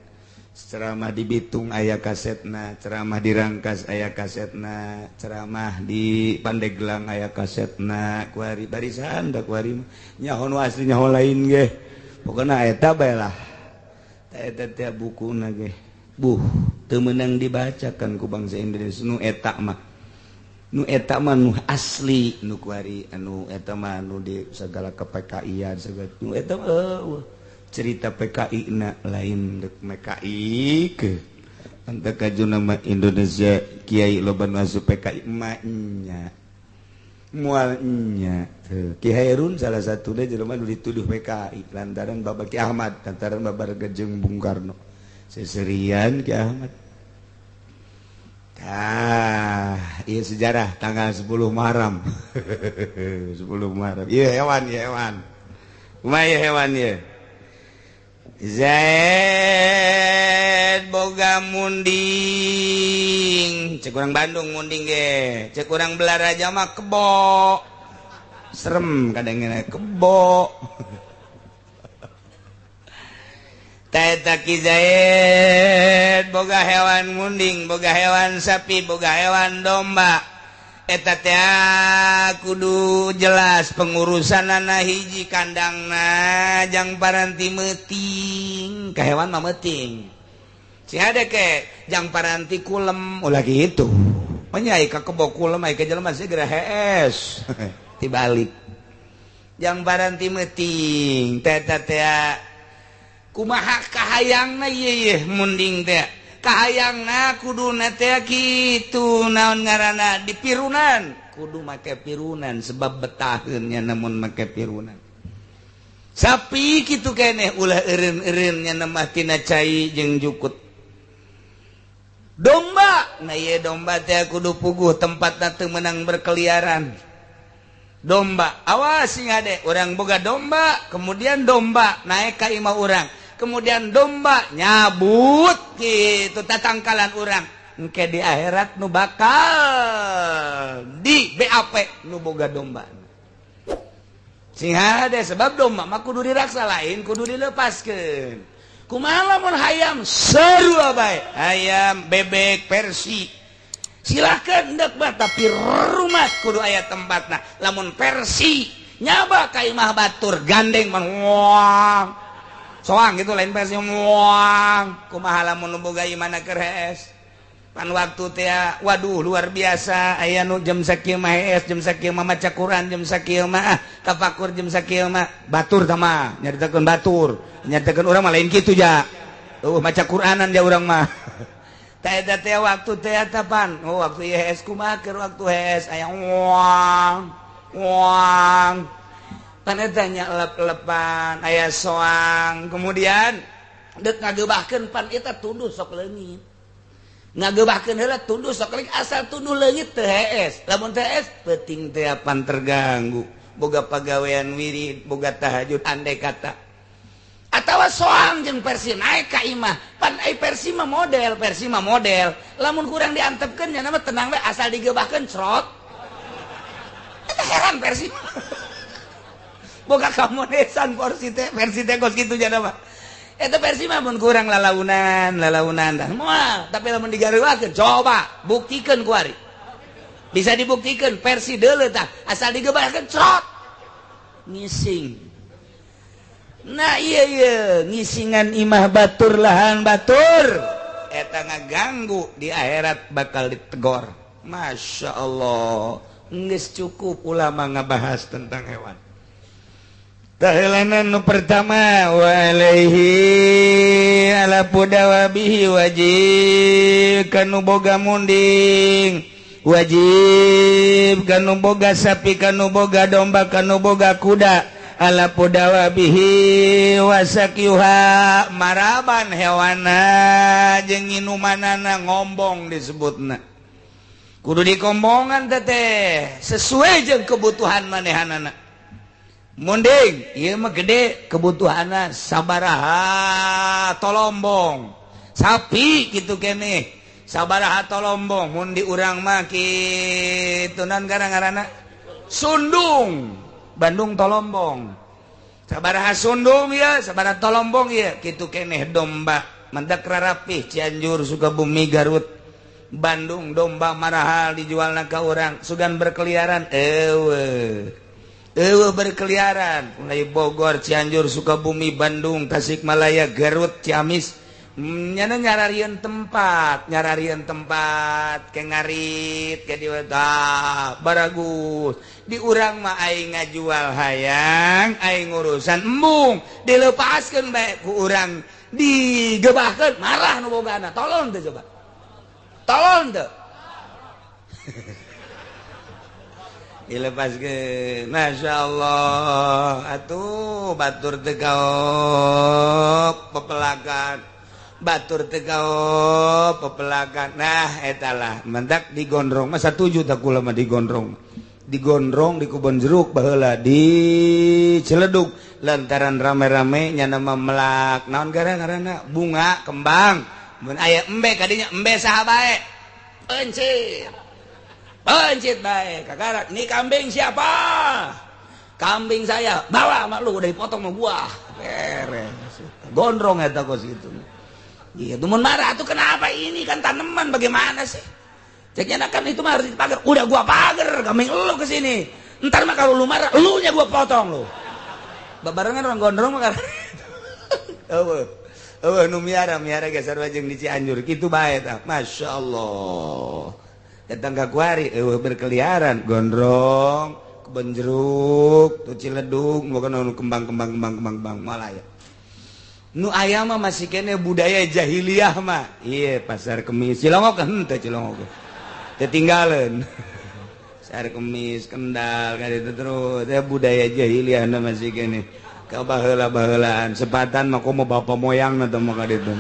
Ceramah di Bitung aya kasetna, ceramah di Rangkas aya kasetna, ceramah di Pandeglang aya kasetna, kuari barisan da kuari nyaho nu asli nyaho lain ge. Pokona eta bae lah. Eta teh bukuna ge. Buh, teu meunang dibacakan ku bangsa Indonesia nu eta mah. Nu eta mah nu asli nu kuari anu eta mah nu di segala ke PKI-an segala nu eta cerita PKI na lain dek MKI ke anta kajuna mah Indonesia kiai loba nu asup PKI mah nya moal nya teu Ki Hairun salah satuna jelema nu dituduh PKI lantaran Bapak Ki Ahmad lantaran babar jeung Bung Karno seserian Ki Ahmad. Ah, iya sejarah tanggal 10 Muharram. 10 Muharram. Iya hewan, iya hewan. Kumaha ieu hewan ieu? Zaid boga munding. Cek urang Bandung munding ge. Cek urang Belaraja mah kebo. Serem kadang-kadang kebo. Eta Ki Zaid boga hewan munding, boga hewan sapi, boga hewan domba. Eta teh kudu jelas pengurusanana hiji kandangna jang paranti meuting. Ka hewan mah meuting. Sing ada ke jang paranti kulem ulah kitu. Nya ka kebo kulem ai ka jelema segera hees. Tibalik. Jang paranti meuting. Eta teh kumaha kahayangna ieu munding teh kahayangna kuduna teh kitu naon ngaranna dipirunan kudu make pirunan sebab betaheun nya namun make pirunan sapi kitu keneh ulah eureun-eureun nya mah tina cai jeung jukut domba nah ieu domba teh kudu puguh tempatna teu meunang berkeliaran domba awas sing ade urang boga domba kemudian domba naik ka imah urang kemudian domba nyabut gitu tatangkalan urang engke di akhirat nu bakal di BAP nu boga domba sing hade sebab domba mah kudu diraksa lain kudu dilepaskeun kumaha lamun hayam sarua bae hayam bebek persi silakan hendak bah tapi rumah kudu aya tempatna lamun persi nyaba ka imah batur gandeng man wang soang gitu lain versi muang kumaha lamun nu boga imana keres Pan waktu teh waduh luar biasa aya nu jam sakieu mah hees, jam sakieu mah maca Quran, jam sakieu mah tafakur, jam sakieu mah batur tah mah nyaritakeun batur, nyaritakeun urang mah lain kitu ja. Eueuh maca Quranan ja urang mah. Tah eta teh waktu teh eta pan. Oh waktu ieu hees kumaha keur waktu hees aya wang wang. Pan eta nya lep-lepan aya soang kemudian deuk ngagebahkeun pan eta tunduh sok leungit. Ngagebahkeun heula tunduh sok leungit asal tunduh leungit teu hees. Lamun teu hees peuting teh pan terganggu. Boga pagawean wirid, boga tahajud andai kata. Atawa soang jeung Persi naik ka imah. Pan ai Persi mah model, Persi mah model. Lamun kurang diantepkeun nya mah tenang we asal digebahkeun crot. Eta heran Persi. Boga kamonesan Persi teh, Persi teh kos kitu nya mah. Eta Persi mah mun kurang lalaunan, lalaunan dah moal, tapi lamun digareuakeun coba buktikeun kuari. Bisa dibuktikan Persi deuleu tah, asal digebahkeun crot. Ngising. Nah iya iya ngisingan imah batur lahan batur eta ngaganggu di akhirat bakal ditegor. Masya Allah, geus cukup ulama ngabahas tentang hewan. Tahelanan nu pertama wa alaihi ala pudawabihi wajib kanu boga munding, wajib kanu boga sapi, kanu boga domba, kanu boga kuda, ala pudawabihi wasakyuha maraban hewana jeung nginumanana ngombong disebutna. Kudu dikombongan teteh sesuai jeung kebutuhan manehanana. Munding ieu mah gede kebutuhanna sabaraha tolombong, sapi kitu keneh sabaraha tolombong, mun di urang mah kitu naon ngaranna sundung, Bandung tolombong, sabaraha sundung ya, sabaraha tolombong ya, kitu keneh domba mendak rarapih Cianjur, Sukabumi, Garut, Bandung domba marahal dijualna ka urang sugan berkeliaran eueuh eueuh berkeliaran mulai Bogor, Cianjur, Sukabumi, Bandung, Tasikmalaya, Garut, Ciamis nyana nyararieun tempat, nyararieun tempat ke ngarit ke diweta baragus di urang mah aing ngajual hayang aing urusan embung dilepaskeun bae ku urang digebahkeun marah nu bogana tolong teu coba tolong teu dilepaskeun. Masya Allah atuh batur teu kaop pepelakan, batur teu kaop pepelakan. Nah eta lah mendak digondrong mah satuju tah kula mah digondrong, digondrong di kebon jeruk baheula di Ciledug lantaran rame-rame nya mah melak naon gara-garana bunga kembang mun aya embe kadinya embe saha bae encir pencit baik kakak ini kambing siapa? Kambing saya bawa sama lu udah dipotong sama gua beres gondrong eta kos gitu. Iya tuh mun marah tuh kenapa ini kan tanaman bagaimana sih ceknya kan itu mah harus dipagar, udah gua pagar kambing lu kesini ntar mah kalau lu marah lu nya gua potong lu babarengan orang gondrong mah eueuh eueuh nu miara miara geser jeung di Cianjur kitu bae tah. Masya Allah datang ka kuari eueuh berkeliaran gondrong kebon jeruk tuh Ciledug bukan nu kembang-kembang kembang-kembang kembang malaya nu aya mah masih kene budaya jahiliyah mah ieu pasar kemis Cilongok henteu Cilongok teu tinggalin pasar kemis Kendal ka ditu terus teh budaya jahiliyah na masih kene ka baheula-baheulaan sepatan mah komo bapa moyangna teh mah ka ditu.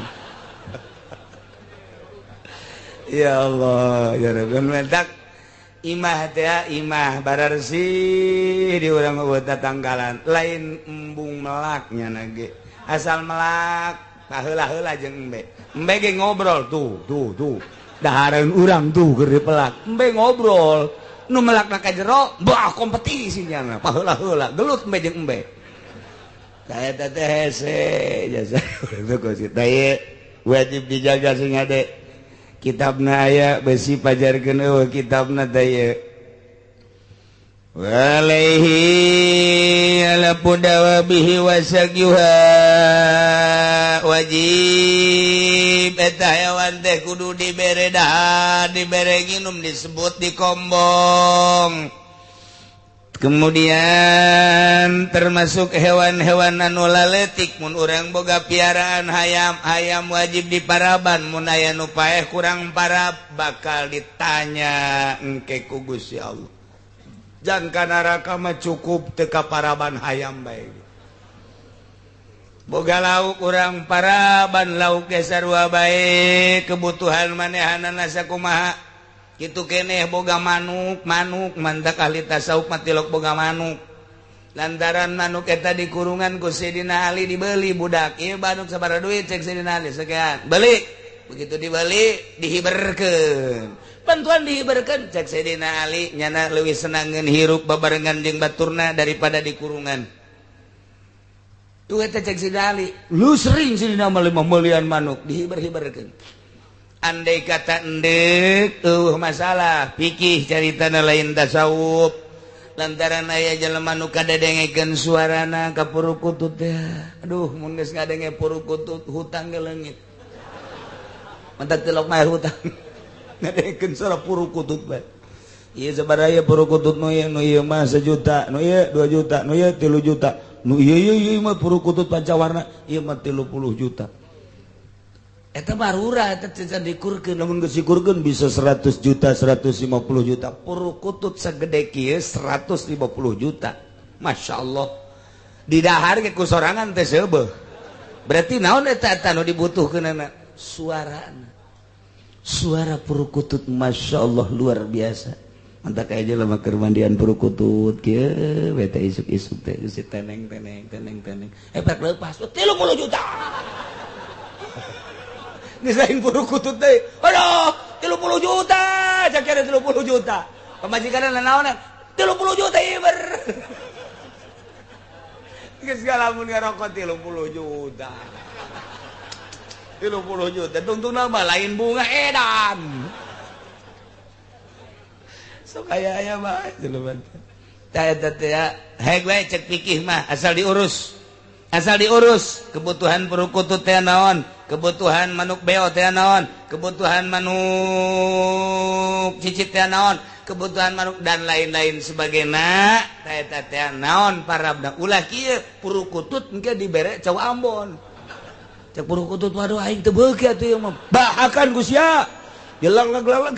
Ya Allah, ya Rabbi, mentak imah teh imah bararsih di urang eueuh tatanggalan lain embung melaknya nage asal melak paheula-heula jeung embe. Embe ge ngobrol tuh tuh tuh dahareun urang tuh keur dipelak. Embe ngobrol nu melakna ka jero bah kompetisi nya paheula-heula gelut embe jeung embe. Tah eta teh hese jasa tah wajib dijaga sing hade. Kitabna aya besi pajarkeun eueuh kitabna teh ieu. Walaihi ala dawabihi wasagyuha wajib eta hewan teh kudu dibere dahar, dibere nginum, disebut dikombong. Kemudian termasuk hewan-hewan anu laletik mun urang boga piaraan hayam, hayam wajib diparaban, mun aya nu paeh kurang parab bakal ditanya engke ku Gusti Allah. Jangka neraka mah cukup teu kaparaban hayam bae. Boga lauk urang paraban lauk ge sarua bae, kebutuhan manehanana sakumaha. Kitu keneh boga manuk, manuk mantak ahli tasawuf mah tilok boga manuk. Lantaran manuk eta dikurungan ku Sidina Ali dibeli budak. Ieu manuk sabaraha duit cek Sidina Ali sekian. Beli. Begitu dibeli dihiberkeun. Bantuan dihiberkeun cek Sayyidina Ali nyana leuwih senangeun hirup babarengan jeung baturna daripada dikurungan. Tuh eta cek Sayyidina Ali, lu sering Sayyidina mah meulieun manuk dihiber-hiberkeun. Andai kata endek eueuh masalah fikih caritana lain tasawuf. Lantaran aya jelema nu kadedengekeun suarana ka purukutut teh. Aduh mun geus ngadenge purukutut hutang ge leungit. Mantak tilok mah hutang. Ngadengekeun suara purukutut bae. Ieu sabaraha ieu purukutut nu ieu, nu ieu mah 1 juta, nu ieu 2 juta, nu ieu 3 juta, nu ieu ieu ieu mah purukutut pancawarna ieu mah 30 juta. Eta barura eta can dikurkeun, lamun geus dikurkeun bisa 100 juta, 150 juta. Purukutut sagede kieu 150 juta. Masya Allah. Didahar ge ku sorangan teh seubeuh. Berarti naon eta eta nu dibutuhkeunana? Suarana. Suara purukutut Masya Allah luar biasa. Mantak aja lama keur mandian purukutut kieu we teh isuk-isuk teh geus teneng teneng teneng teneng. Efek leupas 30 juta. Geus lain purukutut teh. Aduh, 30 juta, cak 30 juta. Pamajikanna naonan? 30 juta ieu ber. Geus galamun ngarokok 30 juta. 30 juta tungtungna mah lain bunga edan. Sok aya aya mah jelema teh. Tah eta teh heg we cek fikih mah asal diurus. Asal diurus kebutuhan purukutut teh naon, kebutuhan manuk beo teh naon, kebutuhan manuk cicit teh naon, kebutuhan manuk dan lain-lain sebagainya. Tah eta teh naon parabna ulah kieu purukutut engke dibere cau Ambon. Cek purukutut waduh aing teu beuki atuh ieu mah. Bahakan ku sia. Jelang-lang-lang.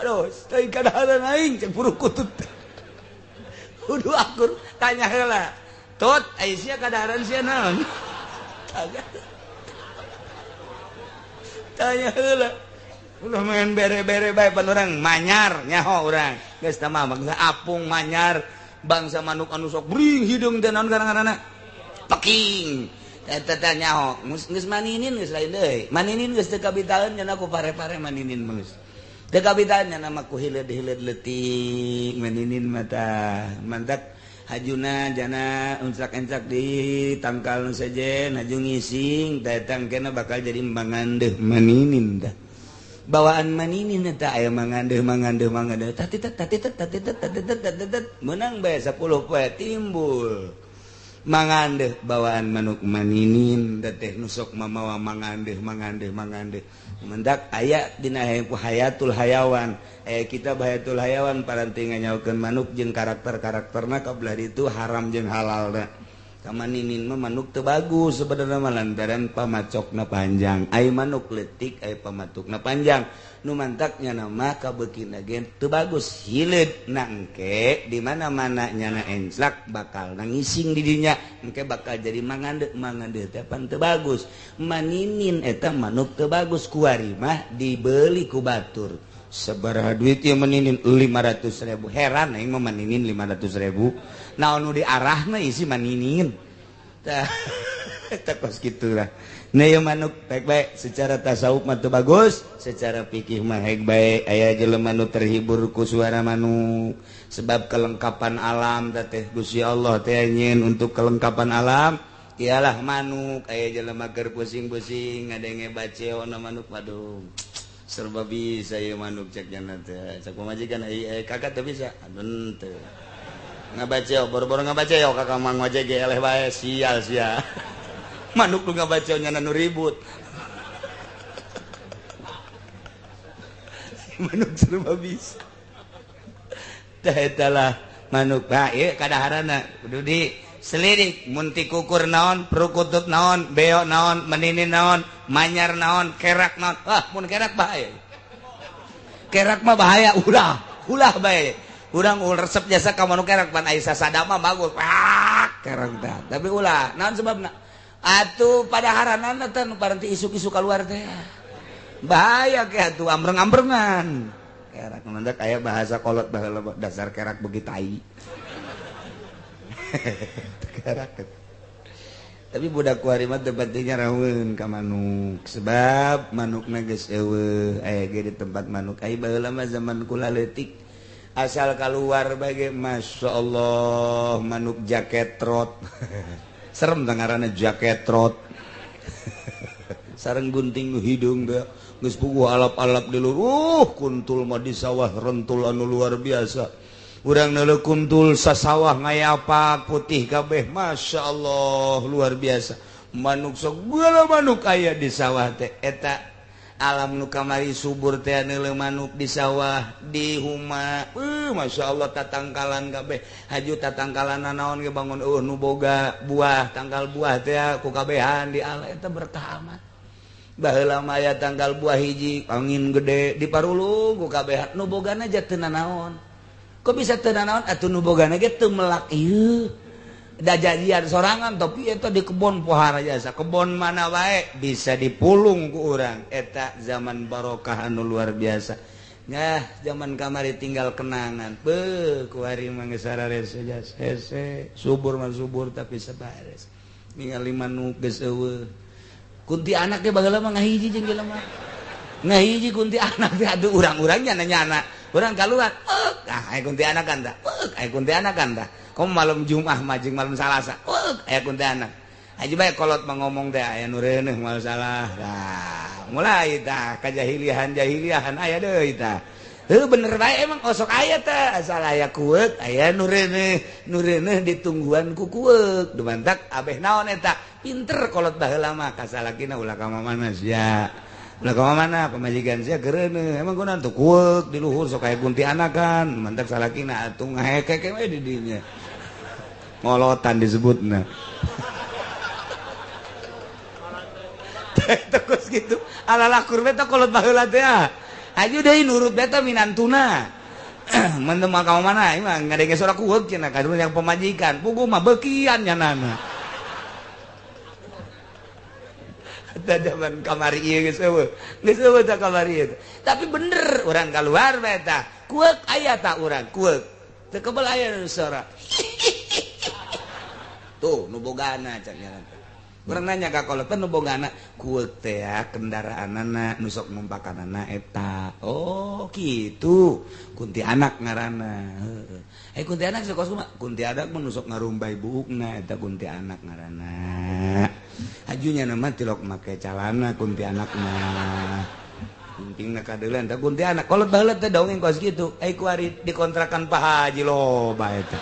Aduh, teuing kadaharan aing cek purukutut. Kudu akur tanya heula. Tut, ai sia kadaharan sia naon? Tanya heula. Ulah main bere-bere bae pan urang manyar nyaho urang. Geus tah mah bangsa apung manyar, bangsa manuk anu sok bring hideung teh naon ngaranna? Peking. Eta teh nyaho, geus maninin geus lain deui. Maninin geus teu kabitaeun nya ku pare-pare maninin mah geus. Teu kabitaeun nya mah ku hileud-hileud leutik maninin mah tah. Mantak hajuna jana encak-encak di tangkal nu sejen haju ngising datang kena bakal jadi mangandeuh maninin tah. Bawaan maninin eta aya mangandeuh mangandeuh mangandeuh tatitet tatitet tatitet tatitet tatitet meunang bae 10 poe timbul. Mangandeuh bawaan manuk maninin teh nu sok mamawa mangandeuh mangandeuh mangandeuh mendak aya dina hayatul hayawan kitab hayatul hayawan paranti nganyaokeun manuk jeung karakter-karakterna kabelah ditu haram jeung halalna. Kamaninin mah manuk teu bagus sebenarnya mah lantaran pamacokna panjang, ai manuk leutik ai pamatukna panjang. Nu mantaknya nama kabeukina ge teu bagus hileud nangke di mana-mana nyana enclak bakal nangising di dinya engke bakal jadi mangandeuh mangandeuh teh pan teu bagus. Maninin eta manuk teu bagus kuari mah dibeli ku batur. Sabaraha duit ieu maninin 500.000. Heran aing mah maninin 500.000. Naon nu diarahna isi maninin. Tah eta kos kitu lah. Nah ieu manuk baik bae secara tasawuf mah teu bagus, secara fikih mah heg bae aya jelema nu terhibur ku suara manuk. Sebab kelengkapan alam teh Gusti Allah teh nyieun untuk kelengkapan alam ialah manuk. Aya jelema keur pusing-pusing ngadenge baceona manuk waduh. Serba bisa ya manuk cek jana teh. Cek pamajikan ai kakak teu bisa. Aduh teu. Ngabaca boro-boro ngabaca yo kakak mang wajah ge eleh bae sial sia. Manuk nu ngabaca nya nu ribut. Manuk serba bisa. Tah eta lah manuk bae kadaharana kudu di selidik mun ti kukur naon, perukutut naon, beo naon, menini naon, manyar naon, kerak naon. Wah, mun kerak bahaya. Kerak mah bahaya ulah, ulah bae. Urang resep jasa ka manuk kerak pan aya sasadama bagus. Pak, kerak teh. Tapi ulah, naon sebabna? Atuh padaharanana teh nu paranti isuk-isuk kaluar teh. Bahaya ke atuh ambreng-ambrengan. Kerak mendak aya bahasa kolot baheula dasar kerak beuki tai. Kerak. Tapi budak kuari mah teu pentingnya raweun ka manuk sebab manukna geus eueuh aya ge di tempat manuk ai baheula mah zaman kula leutik asal keluar bae Masya Allah manuk jaket trot. Serem ngaranna jaket trot. Sareng gunting hidung teh geus puguh alap-alap di luhur. Kuntul mah di sawah rentul anu luar biasa. Urang neuleuh kuntul sasawah ngayapak putih kabeh Masya Allah luar biasa. Manuk segala manuk aya di sawah teh eta alam nu kamari subur teh neuleuh manuk di sawah di huma. Masya Allah tatangkalan kabeh haju tatangkalan naon ge bangun eueuh nu boga buah tangkal buah teh ku kabehan di ala eta berkah amat. Baheula mah aya tangkal buah hiji angin gede di parulung ku kabehan nu bogana aja teu nanaon. Kok bisa teu nanaon atuh nu bogana ge teu melak ieu. Da jadian sorangan tapi eta di kebon pohara jasa kebon mana wae bisa dipulung ku urang eta zaman barokah anu luar biasa. Nyah zaman kamari tinggal kenangan. Beuh kuari mah geus sararese jasa hese subur mah subur tapi sabares. Ningali manuk geus eueuh. Kunti anak ge baheula mah ngahiji jeung jelema. Ngahiji kunti anak teh atuh urang-urang nya nanya urang kaluar. Ah aya kunti anak kan tah. Aya kunti anak kan tah. Komo malam Jumat mah jeung malam Salasa. Aya kunti anak. Haji bae kolot mah ngomong teh aya nu reuneuh moal salah. Tah, mulai tah kajahiliahan-jahiliahan aya deui tah. Heuh bener bae emang osok aya teh asal aya kueuk aya nu reuneuh, nu reuneuh ditungguan ku kueuk. Dumantak abeh naon eta? Pinter kolot baheula mah kasalakina ulah ka mamana sia. Ulah ka mamana pamajikan sia geureuneuh. Emang kunaon tuh kueuk di luhur sok aya kunti anakan. Mantak salakina atuh ngahekek we di dinya. Ngolotan disebutna. Terus gitu. Ala lakur beta kolot baheula teh. Aju deui nurut beta minantuna. Mun teu ka mana emang ngadenge sora kueuk cenah ka yang pemajikan. Puguh mah beukian nyanana. Eta zaman kamari ieu geus eueuh. Geus eueuh tah kamari ieu. Tapi bener urang kaluar beta. Kueuk aya tah urang kueuk. Teu kebel aya nu sora. Tuh nu bogana cak nyaran. Urang nanya ka kolot nu bogana kueuk teh kendaraanana nu sok numpakanana eta. Oh kitu. Kunti anak ngaranna. Heeh. Eh kunti anak sok kumaha? Kunti anak mah nu sok ngarumbay buukna eta kunti anak ngaranna. Hajunya nama tilok make calana kunti anak mah. Pentingna kadeuleun teh kunti anak. Kolot baheula teh dongeng kos kitu. Ai kuari dikontrakan Pak Haji loba eta.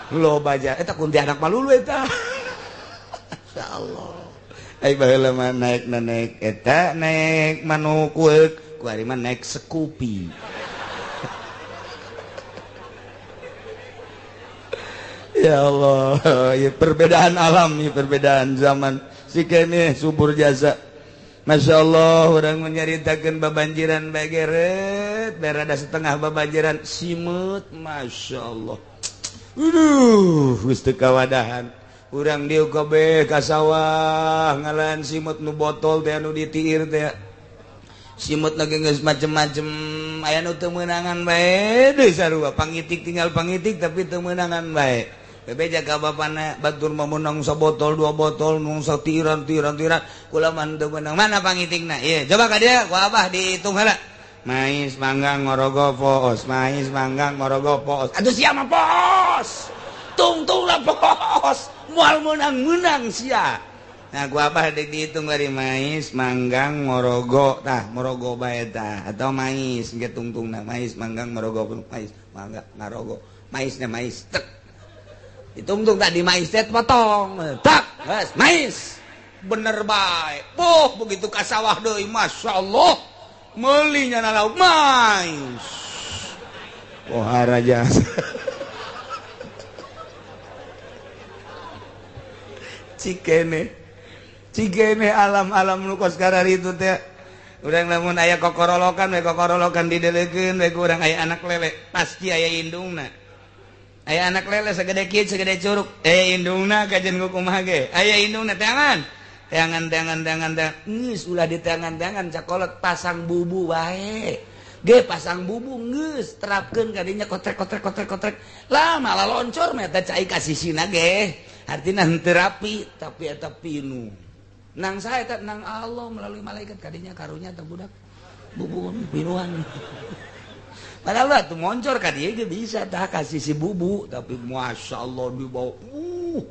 Loba aja eta kunti anak malulu eta. Insyaallah. Ai baheula mah naik naik eta naik manuk kueuk, kuari mah naik Scoopy. Ya Allah, ya perbedaan alam, ya perbedaan zaman. Si kene subur jasa. Masya Allah, orang menyaritakan babanjiran bageret, berada setengah babanjiran simut, Masya Allah. Aduh, geus teu kawadahan. Urang dieu kabeh ka sawah ngalaan simut nu botol teh anu ditiir teh. Simut lagi geus macem-macem aya nu teu meunangan bae deui sarua pangitik tinggal pangitik tapi teu meunangan bae. Bebe jaga bapana batur mah meunang sabotol dua botol nung satiran tiran tiran kula mah teu meunang mana pangitikna ieu coba ka dieu ku abah dihitung heula. Mais manggang ngorogo poos, mais manggang ngorogo poos. Aduh sia mah poos. Tungtung lah poos. Moal meunang-meunang sia. Nah gua abah dihitung dari mais manggang morogo tah morogo bae tah atau mais ge tungtungna mais manggang morogo mais mangga ngarogo maisna mais tek. Ditungtung tadi mais teh potong. Tak, geus mais. Bener bae. Boh begitu ka sawah deui masyaallah. Meuli nyana lauk mais. Pohara jasa. Cikene. Cikene alam-alam nu kos kararitu teh. Urang lamun aya kokorolokan we kokorolokan didelekeun we ku urang aya anak lele, pasti aya indungna. Aya anak lele sagede kieu sagede curug, aya indungna kajen kumaha ge. Aya indungna teangan. Teangan teangan teangan teangan. Geus ulah diteangan-teangan cakolot pasang bubu wae. Ge pasang bubu geus terapkeun kadinya kotrek kotrek kotrek kotrek. Lah malah loncor mah eta cai ka sisina ge. Artina henteu rapi tapi eta pinu. Nang saya tak nang Allah melalui malaikat kadinya karunya atau budak bubu pinuhan. Padahal lah tuh moncor kadinya ge bisa tah kasih si bubu tapi masya Allah dibawa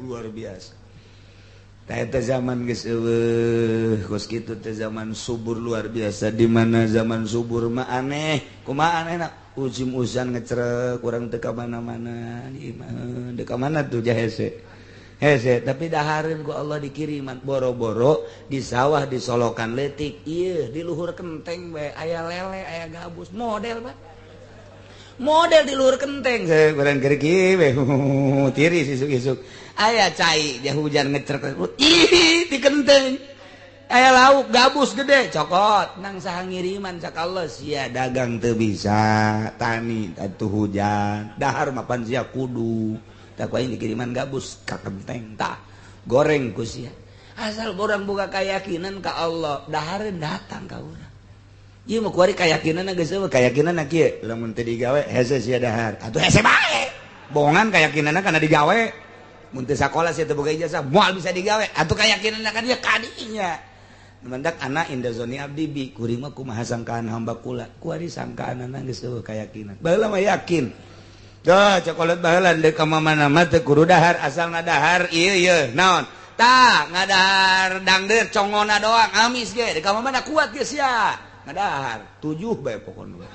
luar biasa. Tah eta zaman geus eueuh kos kitu teh zaman subur luar biasa di mana zaman subur mah aneh kumaha anehna ujim uzan ngecerek urang teu ka mana-mana di imah teu ka mana tuh jahese. Hese, tapi dahareun ku Allah dikiriman boro-boro di sawah di solokan leutik ieu di luhur kenteng bae aya lele aya gabus model Pak model di luhur kenteng urang keur kieu we tiris isuk-isuk aya cai dia hujan ngecerek ih di kenteng aya lauk gabus gede cokot nang saha ngiriman cak Allah sia dagang teu bisa tani atuh hujan dahar mapan sia kudu tak aing dikiriman gabus ka kenteng tah goreng ku sia asal urang boga keyakinan ka Allah dahareun datang ka urang ieu mah kuari kayakinanna geus eueuh kayakinanna kieu lamun teu digawe hese sia dahar atuh hese bae bohongan kayakinanna kana digawe mun teu sakola sia teu boga ijazah moal bisa digawe atuh kayakinanna ka dia kadinya mendak anak inda zoni abdi bi kuring mah kumaha sangkaan hamba kula kuari sangkaanana geus eueuh kayakinan baheula mah yakin. Duh, cokolat baheula deuk ka mana mah teu kudu dahar asal ngadahar ieu ieu naon tah ngadahar dangdeur congona doang amis ge deuk ka mana kuat ge sia ngadahar 7 bae pokona kuat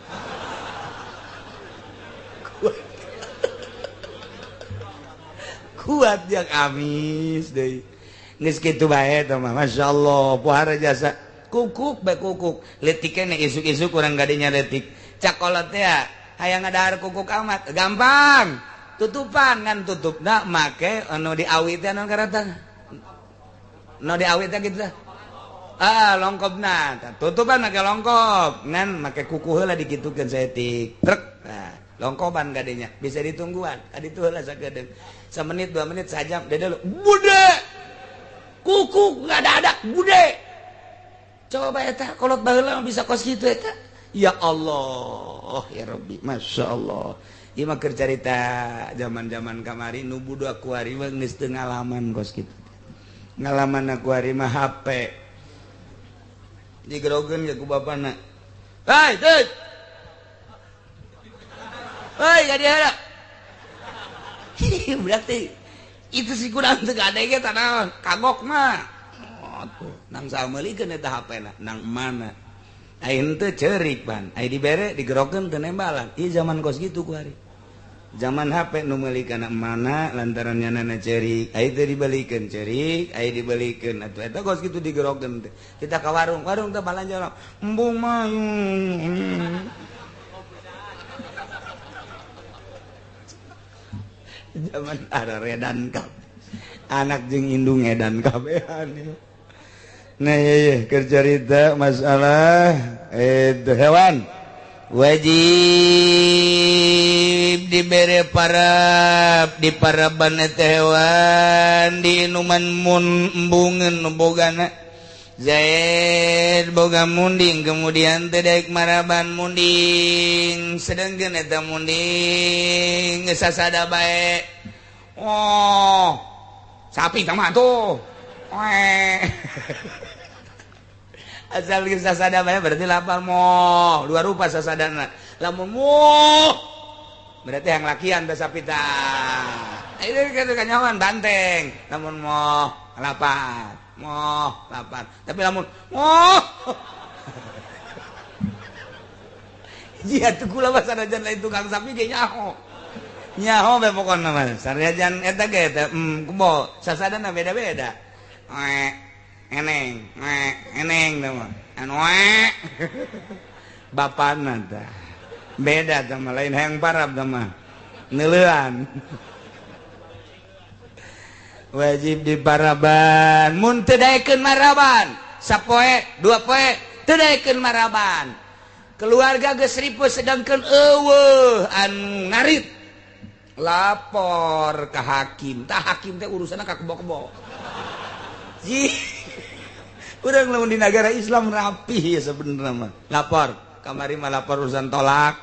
kuat jeung amis deui geus kitu bae tah mah masyaallah pohara jasa kukuk bae kukuk leutik keneh isuk-isuk urang gadinya leutik cakolot teh hayang ngadahar kukuk amat gampang tutupan ngan tutupna make anu diawi teh anu karatan nu diawi teh kitu ah longkopna tutupan make longkop ngan make kuku heula dikitukeun saeutik trek nah longkoban gadenya bisa ditungguan kaditu heula sakedeung samenit 2 menit sajam dede bude kukuk ngadadak bude coba eta kolot baheula bisa kos kitu eta. Ya Allah, ya Rabbi, Masya Allah. Ieu mah keur carita zaman-zaman kamari nu budak kuari mah geus teu ngalaman kos kitu. Ngalaman kuari mah HP. Digerogeun ge ku bapana. Hei, deut. Hei, ka dieu heula. Berarti itu si kurang teu gade ge tanaon, kagok mah. Oh, tuh, nang sameulikeun eta HP-na, nang mana? Aing teu ceurik pan, ai dibere digerokeun teu nembalan. Ieu zaman kos kitu ku hari. Zaman HP nu meuli kana mana lantaran nyanana ceurik, ai teu dibalikeun ceurik, ai dibalikeun atuh eta kos kitu digerokeun teh. Kita ka warung, warung teh balanja embung mah. Zaman aredan kabeh. Anak jeung indung edan kabehan. Nah iya, iya cerita masalah itu hewan wajib diberi para di paraban eta hewan diinuman mun embungeun bogana Zaid boga munding kemudian teh daek maraban munding sedengkeun eta munding geus sasada bae. Oh sapi tah mah tuh asal geus sasada bae berarti lapar moh dua rupa sasadana lamun moh berarti yang lakian teh sapi tah itu kanyawan banteng lamun moh lapar moh lapar tapi lamun moh jia tuh kula sanajan lain tukang sapi ge nyaho Nyaho be pokona mah. Sariajan eta ge eta kebo sasadana beda-beda. Eneng, eneng tah mah. Anu bapana tah. Beda tah mah lain hayang parab tah mah. Neuleuan. Wajib di paraban. Mun teu daekeun maraban, sapoe, dua poe teu daekeun maraban. Keluarga geus ripuh sedangkeun eueuh anu ngarit. Lapor ke hakim. Tah hakim teh urusanna ka kebo-kebo. Ji. Urang lamun di negara Islam rapih ya sebenarnya mah. Lapor, kamari mah lapor urusan tolak.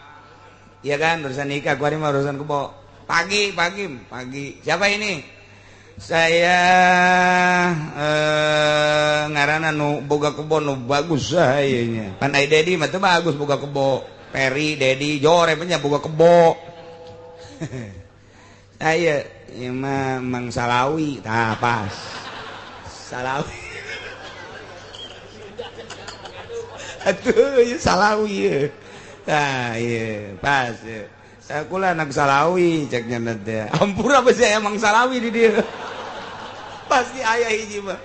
Iya kan, urusan nikah, kuari mah urusan kebo. Pagi, pagi, pagi. Siapa ini? Saya ngaranna nu boga kebo nu bagus saha nya. Pan ai Dedi mah teu bagus boga kebo. Peri, Dedi, jore nya boga kebo. Saya ieu mah Mang Salawi, tah pas. Salawi. Atuh ieu Salawi ieu. Tah ieu pas ieu. Saya kula anak Salawi cek nya teh. Ampura beusi aya Mang Salawi di dieu. Pasti aya hiji mah.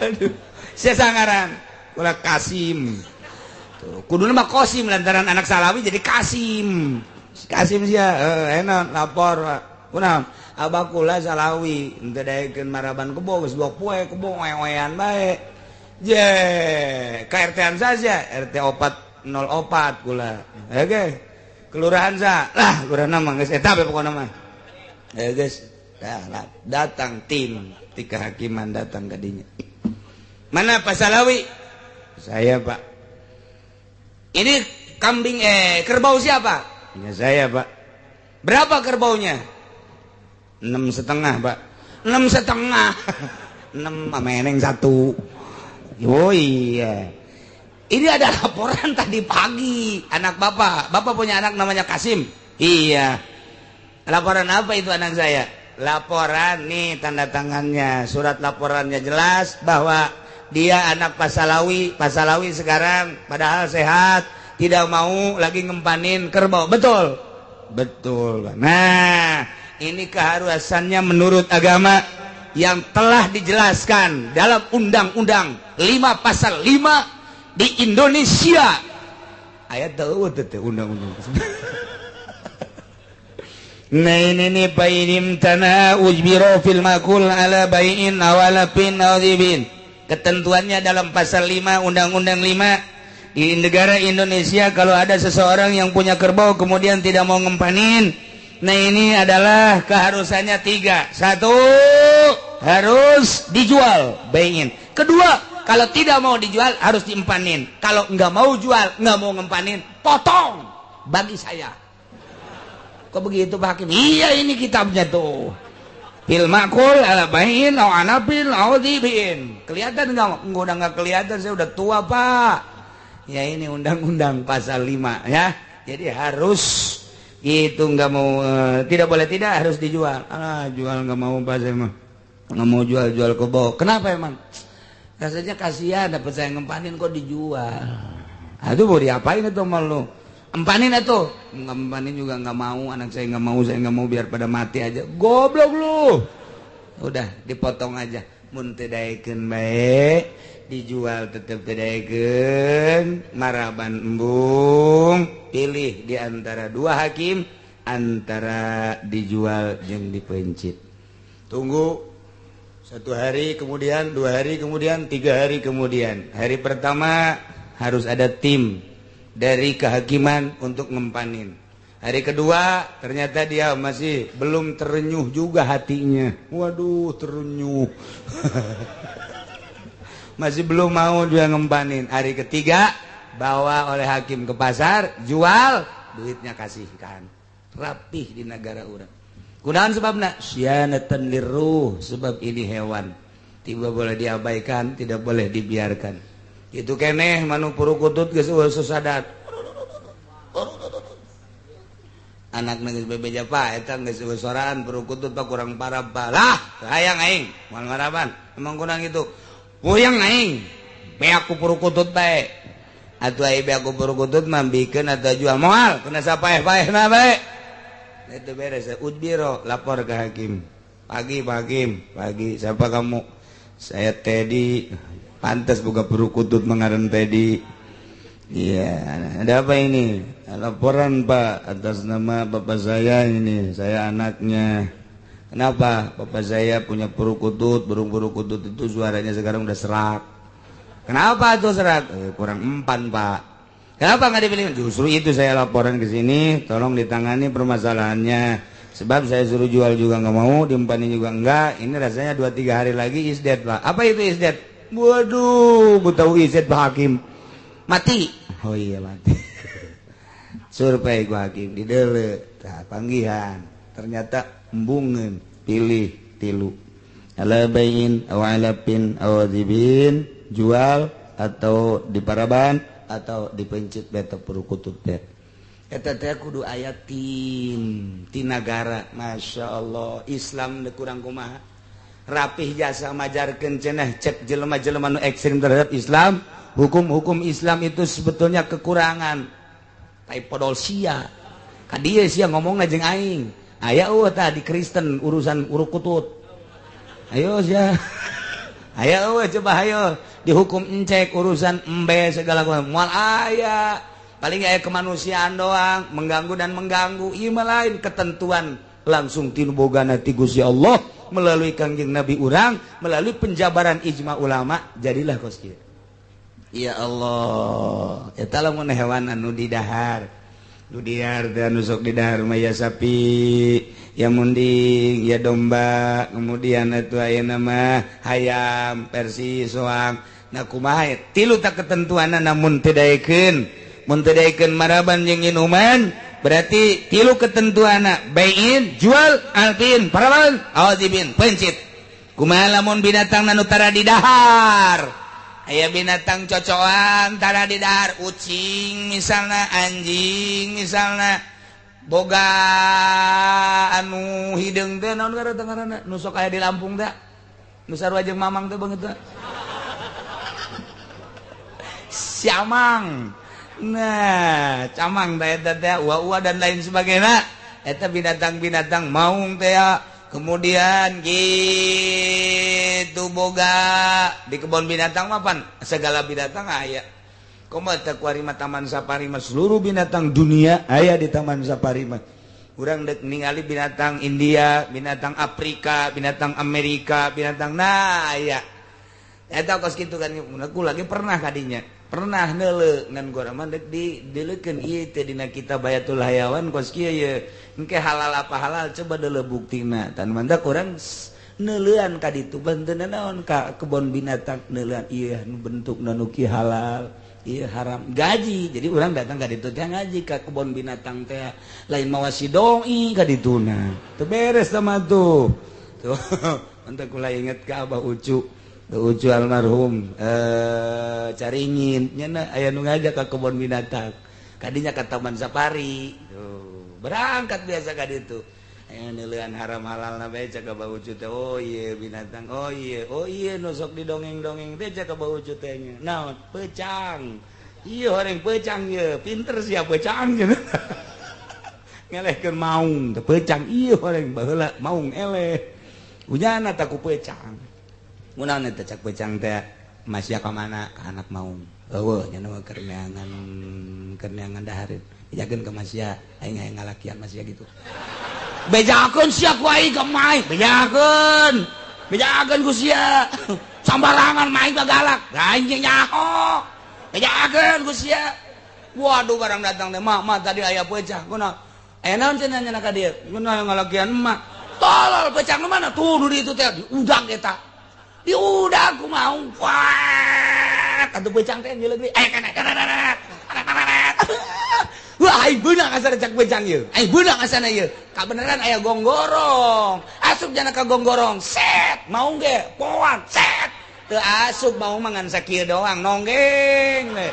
Aduh, sia sangaran kula Kasim. Tuh, kuduna mah Kosim lantaran anak Salawi jadi Kasim. Kasim sia enak lapor kunaon abah kula Salawi henteu daekeun maraban kebo geus dua poe kebo ngoe-ngoean bae. Je, ka RT-an saja RT 404 kula. Oke. Kelurahan sa. Lah, kelurahan mah geus eta we pokona mah. Geus. Dah, datang tim ti kehakiman datang ka dinya. Mana Pak Salawi? Saya, Pak. Ini kambing kerbau siapa? Ya saya, Pak. Berapa kerbaunya? 6,5, Pak. 6,5. 6 meneng 1. Oh iya. Ini ada laporan tadi pagi, anak bapak. Bapak punya anak namanya Kasim. Iya. Laporan apa itu anak saya? Laporan nih tanda tangannya, surat laporannya jelas bahwa dia anak Pak Salawi. Pak Salawi sekarang padahal sehat, tidak mau lagi ngempanin kerbau. Betul? Betul. Nah, ini keharusannya menurut agama yang telah dijelaskan dalam Undang-Undang 5 Pasal 5 di Indonesia. Ayat tahu teh undang-undang. Nah ini nih bainim tanah ujbiro fil makul ala baiin awalapin awdibin. Ketentuannya dalam pasal 5 Undang-Undang 5 di negara Indonesia, kalau ada seseorang yang punya kerbau kemudian tidak mau ngempanin, nah ini adalah keharusannya 3. 1, harus dijual baiin. Kedua, kalau tidak mau dijual harus diempanin. Kalau nggak mau jual, nggak mau ngempanin, potong bagi saya. Kok begitu Pak Hakim? Iya ini kitabnya tuh. Fil makul ala baiin au anapin au dibin. Kelihatan nggak? Udah nggak kelihatan, saya udah tua Pak. Ya ini undang-undang pasal 5 ya. Jadi harus itu, nggak mau tidak boleh tidak harus dijual. Ah, jual nggak mau Pak, saya mah nggak mau jual-jual kebo. Kenapa emang? Rasanya kasihan dapat saya ngempanin kok dijual. Aduh mau diapain itu sama lu? Empanin atuh. Ngempanin juga nggak mau, anak saya nggak mau, saya nggak mau, biar pada mati aja. Goblok lu. Udah dipotong aja. Mun teu daekeun bae, dijual tetep teu daekeun, maraban embung, pilih di antara dua hakim, antara dijual jeung dipencit. Tunggu 1 hari kemudian, 2 hari kemudian, 3 hari kemudian. Hari pertama harus ada tim dari kehakiman untuk ngempanin. Hari kedua ternyata dia masih belum terenyuh juga hatinya. Waduh, terenyuh. Masih belum mau dia ngempanin. Hari ketiga bawa oleh hakim ke pasar, jual, duitnya kasihkan. Rapih di negara orang. Kunaon sebabna? Sianatan lirruh, sebab ini hewan. Tidak boleh diabaikan, tidak boleh dibiarkan. Itu keneh manu purukutut geus eueuh sadat. Anak geus bebeja Pak, eta geus eueuh soraan purukutut Pak kurang parah Pak. Lah, hayang aing moal maraban. Emang kurang itu. Puyeng aing. Beak ku purukutut bae. Atuh ai beak ku purukutut mah bikeun atawa jual moal, kena sapaeh-paehna bae. Itu beres. Udbiro, lapor ke hakim. Pagi, Pak Hakim. Pagi, siapa kamu? Saya Teddy. Pantas buka perukutut mengaran Teddy. Iya, ada apa ini? Laporan, Pak, atas nama bapak saya ini. Saya anaknya. Kenapa? Bapak saya punya perukutut, burung perukutut itu suaranya sekarang udah serak. Kenapa tuh serak? Kurang empan, Pak. Kenapa nggak dibeli? Justru itu saya laporan ke sini, tolong ditangani permasalahannya. Sebab saya suruh jual juga nggak mau, diempanin juga enggak. Ini rasanya 2-3 hari lagi is dead, Pak. Apa itu is dead? Waduh, gue tahu is dead, Pak Hakim. Mati. Oh iya, mati. Survei gua hakim di dele, tah panggihan. Ternyata embungeun, pilih tilu. Ala bayin aw alapin aw dzibin, jual atau diparaban atau dipencit beta perukutut teh. Eta teh kudu aya tim ti nagara. Masya Allah, Islam teu kurang kumaha rapih jasa majarkeun cenah cek jelema-jelema nu ekstrim terhadap Islam. Hukum-hukum Islam itu sebetulnya kekurangan. Tai podol sia ka dieu, sia ngomongna jeung aing. Aya eueuh tah di Kristen urusan urukutut? Ayo sia, aya eueuh? Coba ayo dihukum encek urusan embe segala moal aya. Paling aya kemanusiaan doang, mengganggu dan mengganggu. Ieu mah lain, ketentuan langsung tinu bogana ti Gusti Allah melalui Kangjeng Nabi urang, melalui penjabaran ijma ulama, jadilah kos kieu. Ya Allah, eta lamun hewan anu didahar, nu didahar teh, anu sok didahar mah ya sapi, ya munding, ya domba, kemudian itu aya nama hayam, persi, soang. Nah, kumaha tilu tak ketentuan? Namun teu daekeun, mun teu daekeun maraban jeung inuman, berarti tilu ketentuan: bayin jual, alpin paraban, awazibin pencit. Kumaha lamun binatang anu tara didahar? Aya binatang cocoan tara didahar, ucing misalnya, anjing misalnya, boga anu hideung teh, naon ngaranna, nu sok aya di Lampung teh, nu sarua jeung mamang teh beungeut teh, siamang. Nah, camang teh eta teh, ua-ua dan lain sebagainya. Eta binatang-binatang maung teh. Kemudian gitu boga di kebun binatang mapan segala binatang aya. Komo teh kuari mah taman safari mah seluruh binatang dunia aya di taman safari mah. Urang dek ningali binatang India, binatang Afrika, binatang Amerika, binatang, nah aya. Eta kos kitu kan. Aku lagi pernah kadinya, pernah neule ngan gua mah dek di dileukeun ieu teh dina kitab Bayatul Hayawan kos kieu ye. Engke halal apa halal, coba deuleu buktina. Tan mantak urang neuleuan ka ditu, banteun naon, ka kebon binatang neuleuan ieu bentukna nu kieu halal, ieu haram, gaji. Jadi urang datang ka ditu teh ngaji ka kebon binatang teh, lain mawa si doi ka dituna. Teu beres sama tuh. Tuh, mantak kula inget ka Abah Ucu. Ucu almarhum Caringin nyana aya nu ngajak ka kebon binatang. Kadinya ka taman safari. Tuh, berangkat biasa ka ditu. Aya neuleuan haram halal na bae cek Abah Ucu teh. Oh iya binatang. Oh iya, oh iya nu sok didongeng-dongeng teh cek Abah Ucu teh nya. Naon? Pecang. Iya orang pecang ye, pinter sia pecang cenah. Ngelehkeun maung teh pecang, iya orang baheula maung eleh. Unyana tak ku pecang. Munaon eta cak pecang teh, masih ka mana? Ka anak maung. Eueuh nya mah keur neangan, keur neangan dahareun. Bejakeun ka Masya, aing hayang ngalakian Masya gitu. Bejakeun sia ku aing ka mai, bejakeun. Bejakeun ku sia. Sambarangan main galak. Aing nyaho. Bejakeun ku sia. Waduh, barang datang teh, "Mak, mak, tadi aya pecah." Kunaon? Aya naon cenah nya ka dieu? Kunaon ngalakian emak. Tolol, pecang nu mana? Tuh nu di itu teh diudag eta. Diudag ku maung. Wah, atuh pecang teh nyeuleuk deui. Eh, kana kana. Wah, aing beunang asana cak pecang ieu. Aing beunang asana ieu. Kabeneran aya gonggorong. Asup jana ka gonggorong. Set, maung ge poan, set. Teu asup maung mah ngan sakieu doang nonggeng we.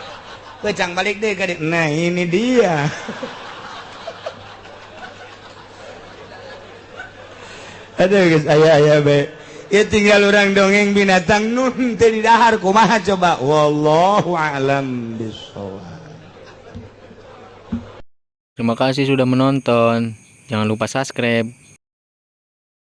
Pecang balik deh ka dieu. Nah, ini dia. Aduh guys, aya aya be. Ya tinggal orang dongeng binatang nun teu didahar kumaha coba. Wallahu a'lam bishawab. Terima kasih sudah menonton. Jangan lupa subscribe.